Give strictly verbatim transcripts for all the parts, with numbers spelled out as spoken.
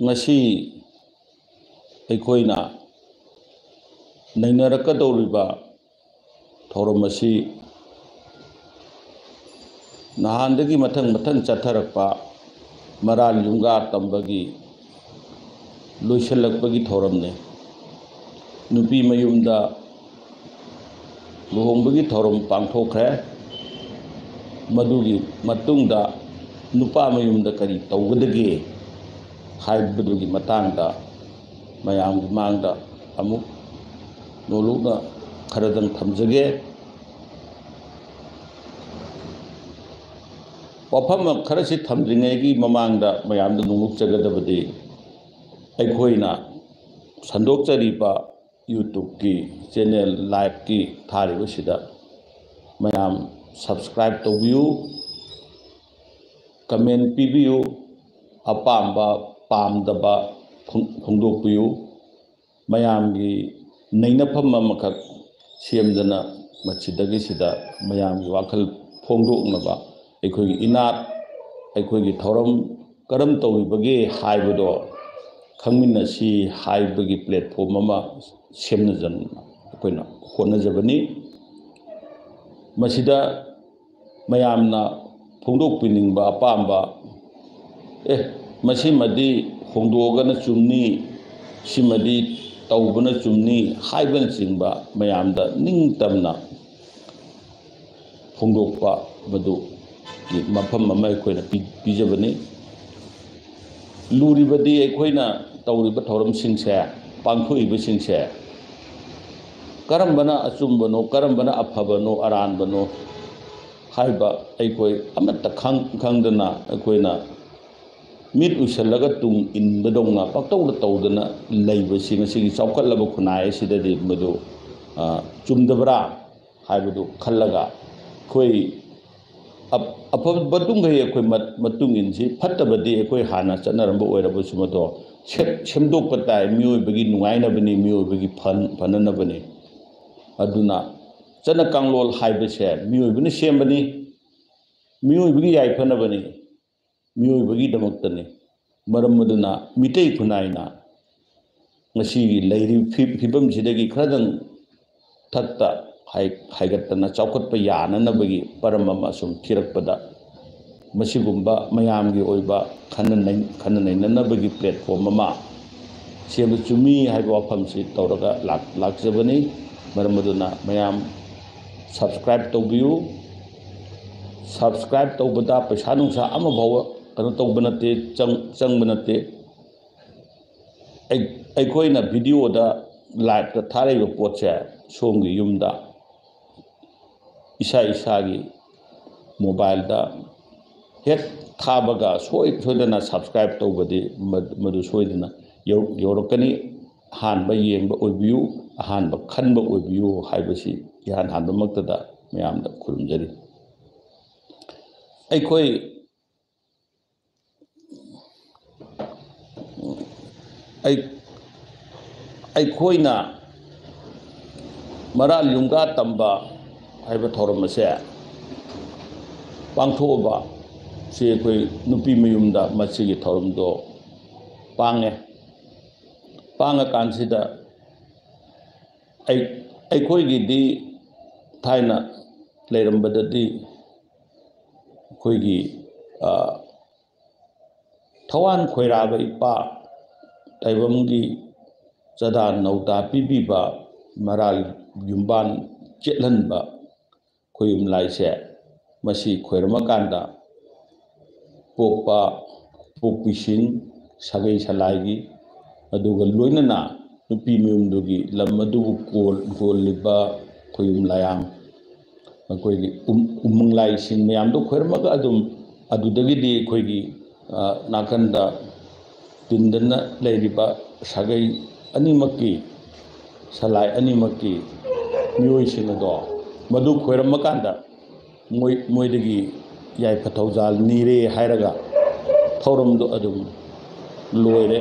ꯉꯁꯤ ꯑꯩꯈꯣꯏꯅ ꯅꯩꯅꯔꯛꯀꯗꯧꯔꯤꯕ ꯊꯧꯔꯝ ꯑꯁꯤ ꯅꯍꯥꯟꯗꯒꯤ ꯃꯊꯪ ꯃꯊꯪ ꯆꯠꯊꯔꯛꯄ ꯃꯔꯥꯜ ꯌꯨꯝꯒꯥ ꯇꯝꯕꯒꯤ ꯂꯣꯏꯁꯤꯜꯂꯛꯄꯒꯤ ꯊꯧꯔꯝꯅꯤ꯫ ꯅꯨꯄꯤ ꯃꯌꯨꯝꯗ ꯂꯨꯍꯣꯡꯕꯒꯤ ꯊꯧꯔꯝ ꯄꯥꯡꯊꯣꯛꯈ꯭ꯔꯦ꯫ ꯃꯗꯨꯒꯤ ꯃꯇꯨꯡꯗ ꯅꯨꯄꯥ ꯃꯌꯨꯝꯗ ꯀꯔꯤ ꯇꯧꯒꯗꯒꯦ ꯍꯥꯏꯕꯗꯨꯒꯤ ꯃꯇꯥꯡꯗ ꯃꯌꯥꯝꯒꯤ ꯃꯥꯡꯗ ꯑꯃꯨꯛ ꯅꯣꯂꯨꯛꯅ ꯈꯔꯗꯪ ꯊꯝꯖꯒꯦ꯫ ꯋꯥꯐꯝ ꯈꯔꯁꯤ ꯊꯝꯗ꯭ꯔꯤꯉꯩꯒꯤ ꯃꯃꯥꯡꯗ ꯃꯌꯥꯝꯗ ꯅꯣꯂꯨꯛꯆꯒꯗꯕꯗꯤ, ꯑꯩꯈꯣꯏꯅ ꯁꯟꯗꯣꯛꯆꯔꯤꯕ YouTubeꯀꯤ channel liveꯀꯤ ꯊꯥꯔꯤꯕꯁꯤꯗ ꯃꯌꯥꯝ subscribe ꯇꯧꯕꯤꯌꯨ, comment ꯄꯤꯕꯤꯌꯨ, ꯑꯄꯥꯝꯕ ꯄꯥꯝꯗꯕ ꯐꯣꯡ-, ꯐꯣꯡꯗꯣꯛꯄꯤꯌꯨ꯫ ꯃꯌꯥꯝꯒꯤ ꯅꯩꯅꯐꯝ ꯑꯃꯈꯛ ꯁꯦꯝꯗꯅ ꯃꯁꯤꯗꯒꯤꯁꯤꯗ ꯃꯌꯥꯝꯒꯤ ꯋꯥꯈꯜ ꯐꯣꯡꯗꯣꯛꯅꯕ ꯑꯩꯈꯣꯏꯒꯤ ꯏꯅꯥꯠ, ꯑꯩꯈꯣꯏꯒꯤ ꯊꯧꯔꯝ ꯀꯔꯝ ꯇꯧꯔꯤꯕꯒꯦ ꯍꯥꯏꯕꯗꯣ ꯈꯪꯃꯤꯟꯅꯁꯤ ꯍꯥꯏꯕꯒꯤ platform ꯑꯃ ꯁꯦꯝꯅꯖꯅ ꯑꯩꯈꯣꯏꯅ ꯍꯣꯠꯅꯖꯕꯅꯤ꯫ ꯃꯁꯤꯗ ꯃꯌꯥꯝꯅ ꯐꯣꯡꯗꯣꯛꯄꯤꯅꯤꯡꯕ ꯑꯄꯥꯝꯕ, "ꯑꯦ, ꯃꯁꯤꯃꯗꯤ ꯍꯣꯡꯗꯣꯛꯑꯒꯅ ꯆꯨꯝꯅꯤ, ꯁꯤꯃꯗꯤ ꯇꯧꯕꯅ ꯆꯨꯝꯅꯤ" ꯍꯥꯏꯕꯅꯆꯤꯡꯕ ꯃꯌꯥꯝꯗ ꯅꯤꯡꯇꯝꯅ ꯐꯣꯡꯗꯣꯛꯄ ꯃꯗꯨꯒꯤ ꯃꯐꯝ ꯑꯃ ꯑꯩꯈꯣꯏꯅ ꯄꯤ-, ꯄꯤꯖꯕꯅꯤ꯫ ꯂꯨꯔꯤꯕꯗꯤ ꯑꯩꯈꯣꯏꯅ ꯇꯧꯔꯤꯕ ꯊꯧꯔꯝꯁꯤꯡꯁꯦ, ꯄꯥꯡꯊꯣꯛꯏꯕꯁꯤꯡꯁꯦ ꯀꯔꯝꯕꯅ ꯑꯆꯨꯝꯕꯅꯣ, ꯀꯔꯝꯕꯅ ꯑꯐꯕꯅꯣ, ꯑꯔꯥꯟꯕꯅꯣ ꯍꯥꯏꯕ ꯑꯩꯈꯣꯏ ꯑꯃꯠꯇ ꯈꯪ-, ꯈꯪꯗꯅ ꯑꯩꯈꯣꯏꯅ ꯃꯤꯠ ꯎꯏꯁꯜꯂꯒ ꯇꯨꯡ ꯏꯟꯕꯗꯧꯅ ꯄꯪꯇꯧꯗ ꯇꯧꯗꯅ ꯂꯩꯕꯁꯤ ꯉꯁꯤꯒꯤ ꯆꯥꯎꯈꯠꯂꯕ ꯈꯨꯟꯅꯥꯏ ꯑꯁꯤꯗꯗꯤ ꯃꯗꯨ, ꯑ, ꯆꯨꯝꯗꯕ꯭ꯔꯥ ꯍꯥꯏꯕꯗꯨ ꯈꯜꯂꯒ ꯑꯩꯈꯣꯏ ꯑꯞ-, ꯑꯐꯕ ꯃꯇꯨꯡꯈꯩ ꯑꯩꯈꯣꯏ ꯃꯠ-, ꯃꯇꯨꯡ ꯏꯟꯁꯤ, ꯐꯠꯇꯕꯗꯤ ꯑꯩꯈꯣꯏ ꯍꯥꯟꯅ ꯆꯠꯅꯔꯝꯕ ꯑꯣꯏꯔꯕꯁꯨ ꯃꯗꯣ ꯁꯦꯝ-, ꯁꯦꯝꯗꯣꯛꯄ ꯇꯥꯏ꯫ ꯃꯤꯑꯣꯏꯕꯒꯤ ꯅꯨꯡꯉꯥꯏꯅꯕꯅꯤ, ꯃꯤꯑꯣꯏꯕꯒꯤ ꯐꯟ-, ꯐꯅꯅꯕꯅꯤ꯫ ꯑꯗꯨꯅ ꯆꯠꯅ ꯀꯥꯡꯂꯣꯟ ꯍꯥꯏꯕꯁꯦ ꯃꯤꯑꯣꯏꯕꯅ ꯁꯦꯝꯕꯅꯤ, ꯃꯤꯑꯣꯏꯕꯒꯤ ꯌꯥꯏꯐꯅꯕꯅꯤ, ꯃꯤꯑꯣꯏꯕꯒꯤꯗꯃꯛꯇꯅꯤ꯫ ꯃꯔꯝ ꯑꯗꯨꯅ ꯃꯤꯇꯩ ꯈꯨꯟꯅꯥꯏꯅ ꯉꯁꯤꯒꯤ ꯂꯩꯔꯤꯕ ꯐꯤ-, ꯐꯤꯕꯝꯁꯤꯗꯒꯤ ꯈꯔꯗꯪ ꯊꯛꯇ ꯍꯥꯏ-, ꯍꯥꯏꯒꯠꯇꯅ ꯆꯥꯎꯈꯠꯄ ꯌꯥꯅꯅꯕꯒꯤ ꯄꯔꯝ ꯑꯃ ꯁꯨꯝ ꯊꯤꯔꯛꯄꯗ, ꯃꯁꯤꯒꯨꯝꯕ ꯃꯌꯥꯝꯒꯤ ꯑꯣꯏꯕ ꯈꯟꯅ ꯅꯩ-, ꯈꯟꯅ ꯅꯩꯅꯅꯕꯒꯤ platform ꯑꯃ ꯁꯦꯝꯕ ꯆꯨꯝꯃꯤ ꯍꯥꯏꯕ ꯋꯥꯐꯝꯁꯤ ꯇꯧꯔꯒ ꯂꯥꯛ-, ꯂꯥꯛꯆꯕꯅꯤ꯫ ꯃꯔꯝ ꯑꯗꯨꯅ ꯃꯌꯥꯝ subscribe ꯇꯧꯕꯤꯌꯨ꯫ Subscribe ꯇꯧꯕꯗ ꯄꯩꯁꯥ ꯅꯨꯡꯁꯥ ꯑꯃ ꯐꯥꯎꯕ ꯀꯩꯅꯣ ꯇꯧꯕ ꯅꯠꯇꯦ, ꯆꯪ-, ꯆꯪꯕ ꯅꯠꯇꯦ꯫ ꯑꯩ-, ꯑꯩꯈꯣꯏꯅ videoꯗ liveꯇ ꯊꯥꯔꯛꯏꯕ ꯄꯣꯠꯁꯦ ꯁꯣꯝꯒꯤ ꯌꯨꯝꯗ ꯏꯁꯥ ꯏꯁꯥꯒꯤ mobileꯗ ꯍꯦꯛ ꯊꯥꯕꯒ ꯁꯣꯏ-, ꯁꯣꯏꯗꯅ subscribe ꯇꯧꯕꯗꯤ ꯃ-, ꯃꯗꯨ ꯁꯣꯏꯗꯅ ꯌꯧ-, ꯌꯧꯔꯛꯀꯅꯤ꯫ ꯑꯍꯥꯟꯕ ꯌꯦꯡꯕ ꯑꯣꯏꯕꯤꯌꯨ, ꯑꯍꯥꯟꯕ ꯈꯟꯕ ꯑꯣꯏꯕꯤꯌꯨ ꯍꯥꯏꯕꯁꯤ ꯏꯍꯥꯟ ꯍꯥꯟꯕꯃꯛꯇꯗ ꯃꯌꯥꯝꯗ ꯈꯨꯔꯨꯝꯖꯔꯤ꯫ ꯑꯩꯈꯣꯏ, ꯑꯩ-, ꯑꯩꯈꯣꯏꯅ ꯃꯔꯥꯜ ꯌꯨꯝꯒꯥ ꯇꯝꯕ ꯍꯥꯏꯕ ꯊꯧꯔꯝ ꯑꯁꯦ ꯄꯥꯡꯊꯣꯛꯑꯕ ꯁꯤ ꯑꯩꯈꯣꯏ ꯅꯨꯄꯤ ꯃꯌꯨꯝꯗ ꯃꯁꯤꯒꯤ ꯊꯧꯔꯝꯗꯣ ꯄꯥꯡꯉꯦ꯫ ꯄꯥꯡꯉꯀꯥꯟꯁꯤꯗ ꯑꯩ-, ꯑꯩꯈꯣꯏꯒꯤꯗꯤ ꯊꯥꯏꯅ ꯂꯩꯔꯝꯕꯗꯗꯤ ꯑꯩꯈꯣꯏꯒꯤ, ꯑ, ꯊꯋꯥꯟ ꯈꯣꯏꯔꯥꯕ ꯏꯄꯥ ꯇꯥꯏꯕꯪꯒꯤ ꯆꯥꯗꯥ ꯅꯧꯗꯥ ꯄꯤꯕꯤꯕ, ꯃꯔꯥꯜ ꯌꯨꯝꯕꯥꯟ ꯆꯦꯠꯍꯟꯕ ꯈꯣꯌꯨꯝ ꯂꯥꯏꯁꯦ, ꯃꯁꯤ ꯈꯣꯏꯔꯝꯃꯀꯥꯟꯗ ꯄꯣꯛꯄ ꯄꯣꯛꯄꯤꯁꯤꯡ, ꯁꯥꯒꯩ ꯁꯂꯥꯏꯒꯤ, ꯑꯗꯨꯒ ꯂꯣꯏꯅꯅ ꯅꯨꯄꯤ ꯃꯌꯨꯝꯗꯨꯒꯤ ꯂꯝ ꯑꯗꯨꯕꯨ ꯀꯣꯜ-, ꯀꯣꯜꯂꯤꯕ ꯈꯣꯌꯨꯝ ꯂꯥꯏꯌꯥꯡ, ꯑꯩꯈꯣꯏꯒꯤ ꯎꯝ-, ꯎꯃꯪ ꯂꯥꯏꯁꯤꯡ ꯃꯌꯥꯝꯗꯣ ꯈꯣꯏꯔꯝꯃꯒ ꯑꯗꯨꯝ ꯑꯗꯨꯗꯒꯤꯗꯤ ꯑꯩꯈꯣꯏꯒꯤ, ꯑ, ꯅꯥꯀꯟꯗ ꯇꯤꯟꯗꯅ ꯂꯩꯔꯤꯕ ꯁꯥꯒꯩ ꯑꯅꯤꯃꯛꯀꯤ, ꯁꯂꯥꯏ ꯑꯅꯤꯃꯛꯀꯤ ꯃꯤꯑꯣꯏꯁꯤꯡ ꯑꯗꯣ ꯃꯗꯨ ꯈꯣꯏꯔꯝꯃꯀꯥꯟꯗ ꯃꯣꯏ-, ꯃꯣꯏꯗꯒꯤ ꯌꯥꯏꯐ ꯊꯧꯖꯥꯜ ꯅꯤꯔꯦ ꯍꯥꯏꯔꯒ ꯊꯧꯔꯝꯗꯣ ꯑꯗꯨꯝ ꯂꯣꯏꯔꯦ꯫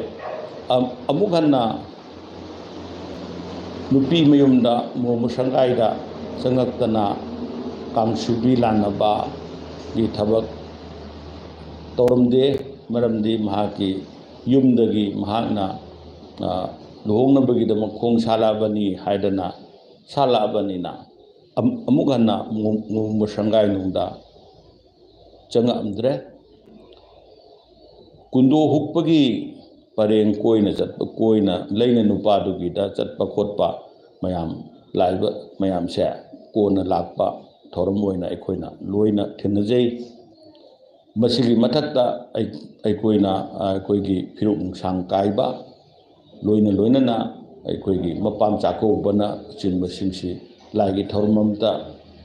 ꯑꯝ-, ꯑꯃꯨꯛ ꯍꯟꯅ ꯅꯨꯄꯤ ꯃꯌꯨꯝꯗ ꯃꯣꯃꯨ ꯁꯪꯒꯥꯏꯗ ꯆꯪꯉꯛꯇꯅ ꯀꯥꯡꯁꯨꯕꯤ ꯂꯥꯟꯅꯕꯒꯤ ꯊꯕꯛ ꯇꯧꯔꯝꯗꯦ꯫ ꯃꯔꯝꯗꯤ ꯃꯍꯥꯛꯀꯤ ꯌꯨꯝꯗꯒꯤ ꯃꯍꯥꯛꯅ, ꯑ, ꯂꯨꯍꯣꯡꯅꯕꯒꯤꯗꯃꯛ ꯈꯣꯡ ꯁꯥꯂꯛꯑꯕꯅꯤ ꯍꯥꯏꯗꯅ ꯁꯥꯂꯛꯑꯕꯅꯤꯅ, ꯑꯝ-, ꯑꯃꯨꯛ ꯍꯟꯅ ꯉꯨ-, ꯉꯨꯝꯕ ꯁꯪꯒꯥꯏ ꯅꯨꯡꯗ ꯆꯪꯉꯛꯑꯝꯗ꯭ꯔꯦ꯫ ꯀꯨꯟꯗꯣ ꯍꯨꯛꯄꯒꯤ ꯄꯔꯦꯡ ꯀꯣꯏꯅ ꯆꯠꯄ, ꯀꯣꯏꯅ ꯂꯩꯅ ꯅꯨꯄꯥꯗꯨꯒꯤꯗ ꯆꯠꯄ ꯈꯣꯠꯄ ꯃꯌꯥꯝ, ꯂꯥꯛꯏꯕ ꯃꯌꯥꯝꯁꯦ ꯀꯣꯟꯅ ꯂꯥꯛꯄ ꯊꯧꯔꯝ ꯑꯣꯏꯅ ꯑꯩꯈꯣꯏꯅ ꯂꯣꯏꯅ ꯊꯦꯡꯅꯖꯩ꯫ ꯃꯁꯤꯒꯤ ꯃꯊꯛꯇ ꯑꯩ-, ꯑꯩꯈꯣꯏꯅ, ꯑ, ꯑꯩꯈꯣꯏꯒꯤ ꯐꯤꯔꯨꯛ ꯅꯨꯡꯁꯥꯡ ꯀꯥꯏꯕ, ꯂꯣꯏꯅ ꯂꯣꯏꯅꯅ ꯑꯩꯈꯣꯏꯒꯤ ꯃꯄꯥꯝ ꯆꯥꯛꯀꯧꯕꯅꯆꯤꯡꯕꯁꯤꯡꯁꯤ ꯂꯥꯏꯒꯤ ꯊꯧꯔꯝ ꯑꯃꯇ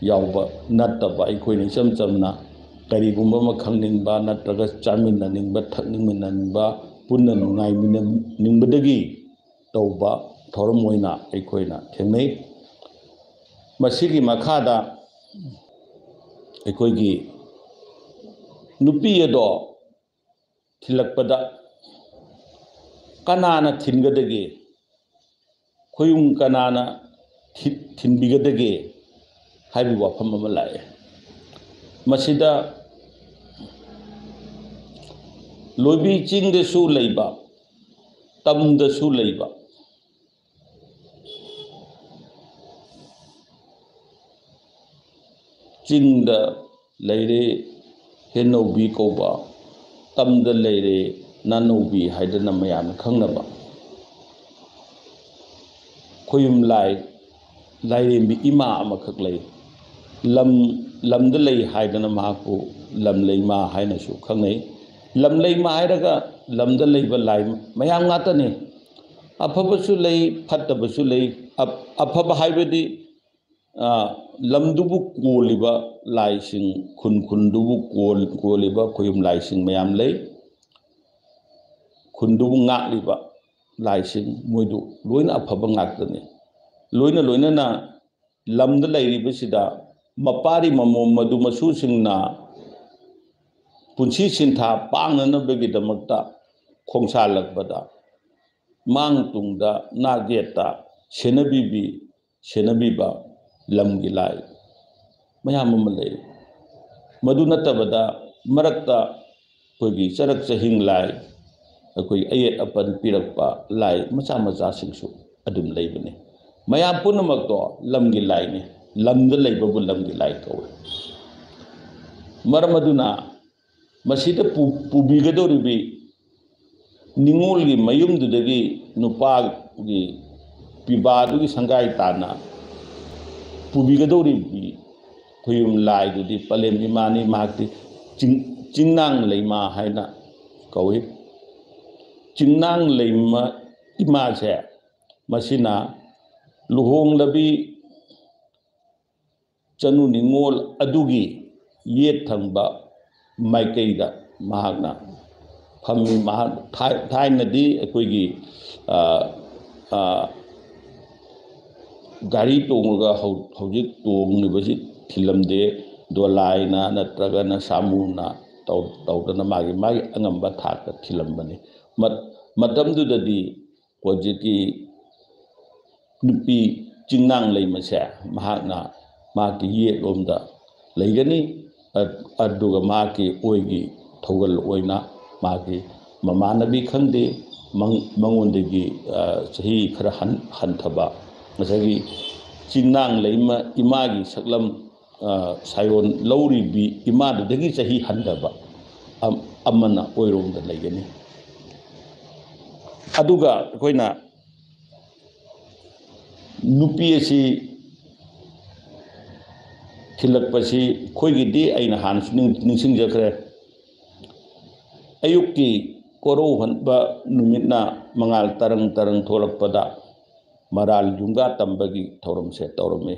ꯌꯥꯎꯕ ꯅꯠꯇꯕ, ꯑꯩꯈꯣꯏꯅ ꯏꯆꯝ ꯆꯝꯅ ꯀꯔꯤꯒꯨꯝꯕ ꯑꯃ ꯈꯪꯅꯤꯡꯕ ꯅꯠꯇ꯭ꯔꯒ ꯆꯥꯃꯤꯟꯅꯅꯤꯡꯕ, ꯊꯛꯃꯤꯟꯅꯅꯤꯡꯕ, ꯄꯨꯟꯅ ꯅꯨꯡꯉꯥꯏꯃꯤꯟꯅꯅꯤꯡꯕꯗꯒꯤ ꯇꯧꯕ ꯊꯧꯔꯝ ꯑꯣꯏꯅ ꯑꯩꯈꯣꯏꯅ ꯊꯦꯡꯅꯩ꯫ ꯃꯁꯤꯒꯤ ꯃꯈꯥꯗ ꯑꯩꯈꯣꯏꯒꯤ ꯅꯨꯄꯤ ꯑꯗꯣ ꯊꯤꯜꯂꯛꯄꯗ ꯀꯅꯥꯅ ꯊꯤꯟꯒꯗꯒꯦ? ꯈꯣꯌꯨꯝ ꯀꯅꯥꯅ ꯊꯤ-, ꯊꯤꯟꯕꯤꯒꯗꯒꯦ? ꯍꯥꯏꯕ ꯋꯥꯐꯝ ꯑꯃ ꯂꯥꯛꯑꯦ꯫ ꯃꯁꯤꯗ ꯂꯣꯏꯕꯤ ꯆꯤꯡꯗꯁꯨ ꯂꯩꯕ, ꯇꯝꯗꯁꯨ ꯂꯩꯕ, ꯆꯤꯡꯗ ꯂꯩꯔꯦ ꯍꯦꯟꯅꯧꯕꯤ ꯀꯧꯕ, ꯇꯝꯗ ꯂꯩꯔꯦ ꯅꯥꯅꯧꯕꯤ ꯍꯥꯏꯗꯅ ꯃꯌꯥꯝꯅ ꯈꯪꯅꯕ ꯈꯣꯌꯨꯝ ꯂꯥꯏ, ꯂꯥꯏꯔꯦꯝꯕꯤ ꯏꯃꯥ ꯑꯃꯈꯛ ꯂꯩ꯫ ꯂꯝ, ꯂꯝꯗ ꯂꯩ ꯍꯥꯏꯗꯅ ꯃꯍꯥꯛꯄꯨ ꯂꯝꯂꯩꯃ ꯍꯥꯏꯅꯁꯨ ꯈꯪꯅꯩ꯫ ꯂꯝꯂꯩꯃ ꯍꯥꯏꯔꯒ ꯂꯝꯗ ꯂꯩꯕ ꯂꯥꯏ ꯃꯌꯥꯝ ꯉꯥꯛꯇꯅꯤ꯫ ꯑꯐꯕꯁꯨ ꯂꯩ, ꯐꯠꯇꯕꯁꯨ ꯂꯩ꯫ ꯑꯞ-, ꯑꯐꯕ ꯍꯥꯏꯕꯗꯤ, ꯑ, ꯂꯝꯗꯨꯕꯨ ꯀꯣꯜꯂꯤꯕ ꯂꯥꯏꯁꯤꯡ, ꯈꯨꯟ ꯈꯨꯟꯗꯨꯕꯨ ꯀꯣꯜ-, ꯀꯣꯜꯂꯤꯕ ꯈꯣꯌꯨꯝ ꯂꯥꯏꯁꯤꯡ ꯃꯌꯥꯝ ꯂꯩ꯫ ꯈꯨꯟꯗꯨꯕꯨ ꯉꯥꯛꯂꯤꯕ ꯂꯥꯏꯁꯤꯡ, ꯃꯣꯏꯗꯨ ꯂꯣꯏꯅ ꯑꯐꯕ ꯉꯥꯛꯇꯅꯤ꯫ ꯂꯣꯏꯅ ꯂꯣꯏꯅꯅ ꯂꯝꯗ ꯂꯩꯔꯤꯕꯁꯤꯗ ꯃꯄꯥꯔꯤ ꯃꯃꯣꯝ ꯃꯗꯨ ꯃꯁꯨꯁꯤꯡꯅ ꯄꯨꯟꯁꯤ ꯁꯤꯟꯊꯥ ꯄꯥꯡꯅꯅꯕꯒꯤꯗꯃꯛꯇ ꯈꯣꯡꯁꯥꯜꯂꯛꯄꯗ ꯃꯥꯡ ꯇꯨꯡꯗ ꯅꯥꯛ ꯌꯦꯠꯇ ꯁꯦꯟꯅꯕꯤꯕꯤ, ꯁꯦꯟꯅꯕꯤꯕ ꯂꯝꯒꯤ ꯂꯥꯏ ꯃꯌꯥꯝ ꯑꯃ ꯂꯩ꯫ ꯃꯗꯨ ꯅꯠꯇꯕꯗ ꯃꯔꯛꯇ ꯑꯩꯈꯣꯏꯒꯤ ꯆꯔꯛ ꯆꯍꯤꯡ ꯂꯥꯏ, ꯑꯩꯈꯣꯏ ꯑꯌꯦꯠ ꯑꯄꯟ ꯄꯤꯔꯛꯄ ꯂꯥꯏ ꯃꯆꯥ ꯃꯆꯥꯁꯤꯡꯁꯨ ꯑꯗꯨꯝ ꯂꯩꯕꯅꯤ꯫ ꯃꯌꯥꯝ ꯄꯨꯝꯅꯃꯛꯇꯣ ꯂꯝꯒꯤ ꯂꯥꯏꯅꯤ, ꯂꯝꯗ ꯂꯩꯕꯕꯨ ꯂꯝꯒꯤ ꯂꯥꯏ ꯀꯧꯏ꯫ ꯃꯔꯝ ꯑꯗꯨꯅ ꯃꯁꯤꯗ ꯄꯨ-, ꯄꯨꯕꯤꯒꯗꯧꯔꯤꯕꯤ ꯅꯤꯉꯣꯜꯒꯤ ꯃꯌꯨꯝꯗꯨꯗꯒꯤ ꯅꯨꯄꯥꯒꯤ ꯄꯤꯕꯥꯗꯨꯒꯤ ꯁꯪꯒꯥꯏ ꯇꯥꯟꯅ ꯄꯨꯕꯤꯒꯗꯧꯔꯤꯕꯤ ꯈꯨꯌꯨꯝ ꯂꯥꯏꯗꯨꯗꯤ ꯄꯂꯦꯝ ꯏꯃꯥꯅꯤ꯫ ꯃꯍꯥꯛꯇꯤ ꯆꯤꯡ-, ꯆꯤꯡꯅꯥꯡ ꯂꯩꯃ ꯍꯥꯏꯅ ꯀꯧꯏ꯫ ꯆꯤꯡꯅꯥꯡ ꯂꯩꯃ ꯏꯃꯥꯁꯦ, ꯃꯁꯤꯅ ꯂꯨꯍꯣꯡꯂꯕꯤ ꯆꯅꯨ ꯅꯤꯉꯣꯜ ꯑꯗꯨꯒꯤ ꯌꯦꯠ ꯊꯪꯕ ꯃꯥꯏꯀꯩꯗ ꯃꯍꯥꯛꯅ ꯐꯝꯃꯤ꯫ ꯃꯍꯥꯛ ꯊꯥꯏ-, ꯊꯥꯏꯅꯗꯤ ꯑꯩꯈꯣꯏꯒꯤ, ꯑ, ꯑ, ꯒꯥꯔꯤ ꯇꯣꯡꯉꯒ ꯍꯧ-, ꯍꯧꯖꯤꯛ ꯇꯣꯡꯂꯤꯕꯁꯤ ꯊꯤꯜꯂꯝꯗꯦ꯫ ꯗꯣꯂꯥꯏꯅ ꯅꯠꯇ꯭ꯔꯒꯅ ꯁꯥꯃꯨꯅ ꯇꯧ-, ꯇꯧꯗꯅ ꯃꯥꯒꯤ, ꯃꯥꯒꯤ ꯑꯉꯝꯕ ꯊꯥꯛꯇ ꯊꯤꯜꯂꯝꯕꯅꯤ꯫ ꯃꯠ-, ꯃꯇꯝꯗꯨꯗꯗꯤ ꯍꯧꯖꯤꯛꯀꯤ ꯅꯨꯄꯤ ꯆꯤꯡꯅꯥꯡ ꯂꯩꯃꯁꯦ ꯃꯍꯥꯛꯅ ꯃꯍꯥꯛꯀꯤ ꯌꯦꯠꯂꯣꯝꯗ ꯂꯩꯒꯅꯤ꯫ ꯑ-, ꯑꯗꯨꯒ ꯃꯍꯥꯛꯀꯤ ꯑꯣꯏꯒꯤ ꯊꯧꯒꯜ ꯑꯣꯏꯅ ꯃꯥꯒꯤ ꯃꯃꯥꯟꯅꯕꯤ ꯈꯪꯗꯦ, ꯃꯪ-, ꯃꯉꯣꯟꯗꯒꯤ, ꯑ, ꯆꯍꯤ ꯈꯔ ꯍꯟ-, ꯍꯟꯊꯕ, ꯉꯁꯥꯏꯒꯤ ꯆꯤꯡꯅꯥꯡ ꯂꯩꯃ ꯏꯃꯥꯒꯤ ꯁꯛꯂꯝ, ꯑ, ꯁꯥꯌꯣꯟ ꯂꯧꯔꯤꯕꯤ ꯏꯃꯥꯗꯨꯗꯒꯤ ꯆꯍꯤ ꯍꯟꯊꯕ ꯑꯝ-, ꯑꯃꯅ ꯑꯣꯏꯔꯣꯝꯗ ꯂꯩꯒꯅꯤ꯫ ꯑꯗꯨꯒ ꯑꯩꯈꯣꯏꯅ ꯅꯨꯄꯤ ꯑꯁꯤ ꯊꯤꯜꯂꯛꯄꯁꯤ ꯑꯩꯈꯣꯏꯒꯤꯗꯤ ꯑꯩꯅ ꯍꯥꯟꯅꯁꯨ ꯅꯤꯡ-, ꯅꯤꯡꯁꯤꯡꯖꯈ꯭ꯔꯦ꯫ ꯑꯌꯨꯛꯀꯤ ꯀꯣꯔꯧꯍꯟꯕ ꯅꯨꯃꯤꯠꯅ ꯃꯉꯥꯜ ꯇꯔꯪ ꯇꯔꯪ ꯊꯣꯛꯂꯛꯄꯗ ꯃꯔꯥꯜ ꯌꯨꯝꯒꯥ ꯇꯝꯕꯒꯤ ꯊꯧꯔꯝꯁꯦ ꯇꯧꯔꯝꯃꯤ꯫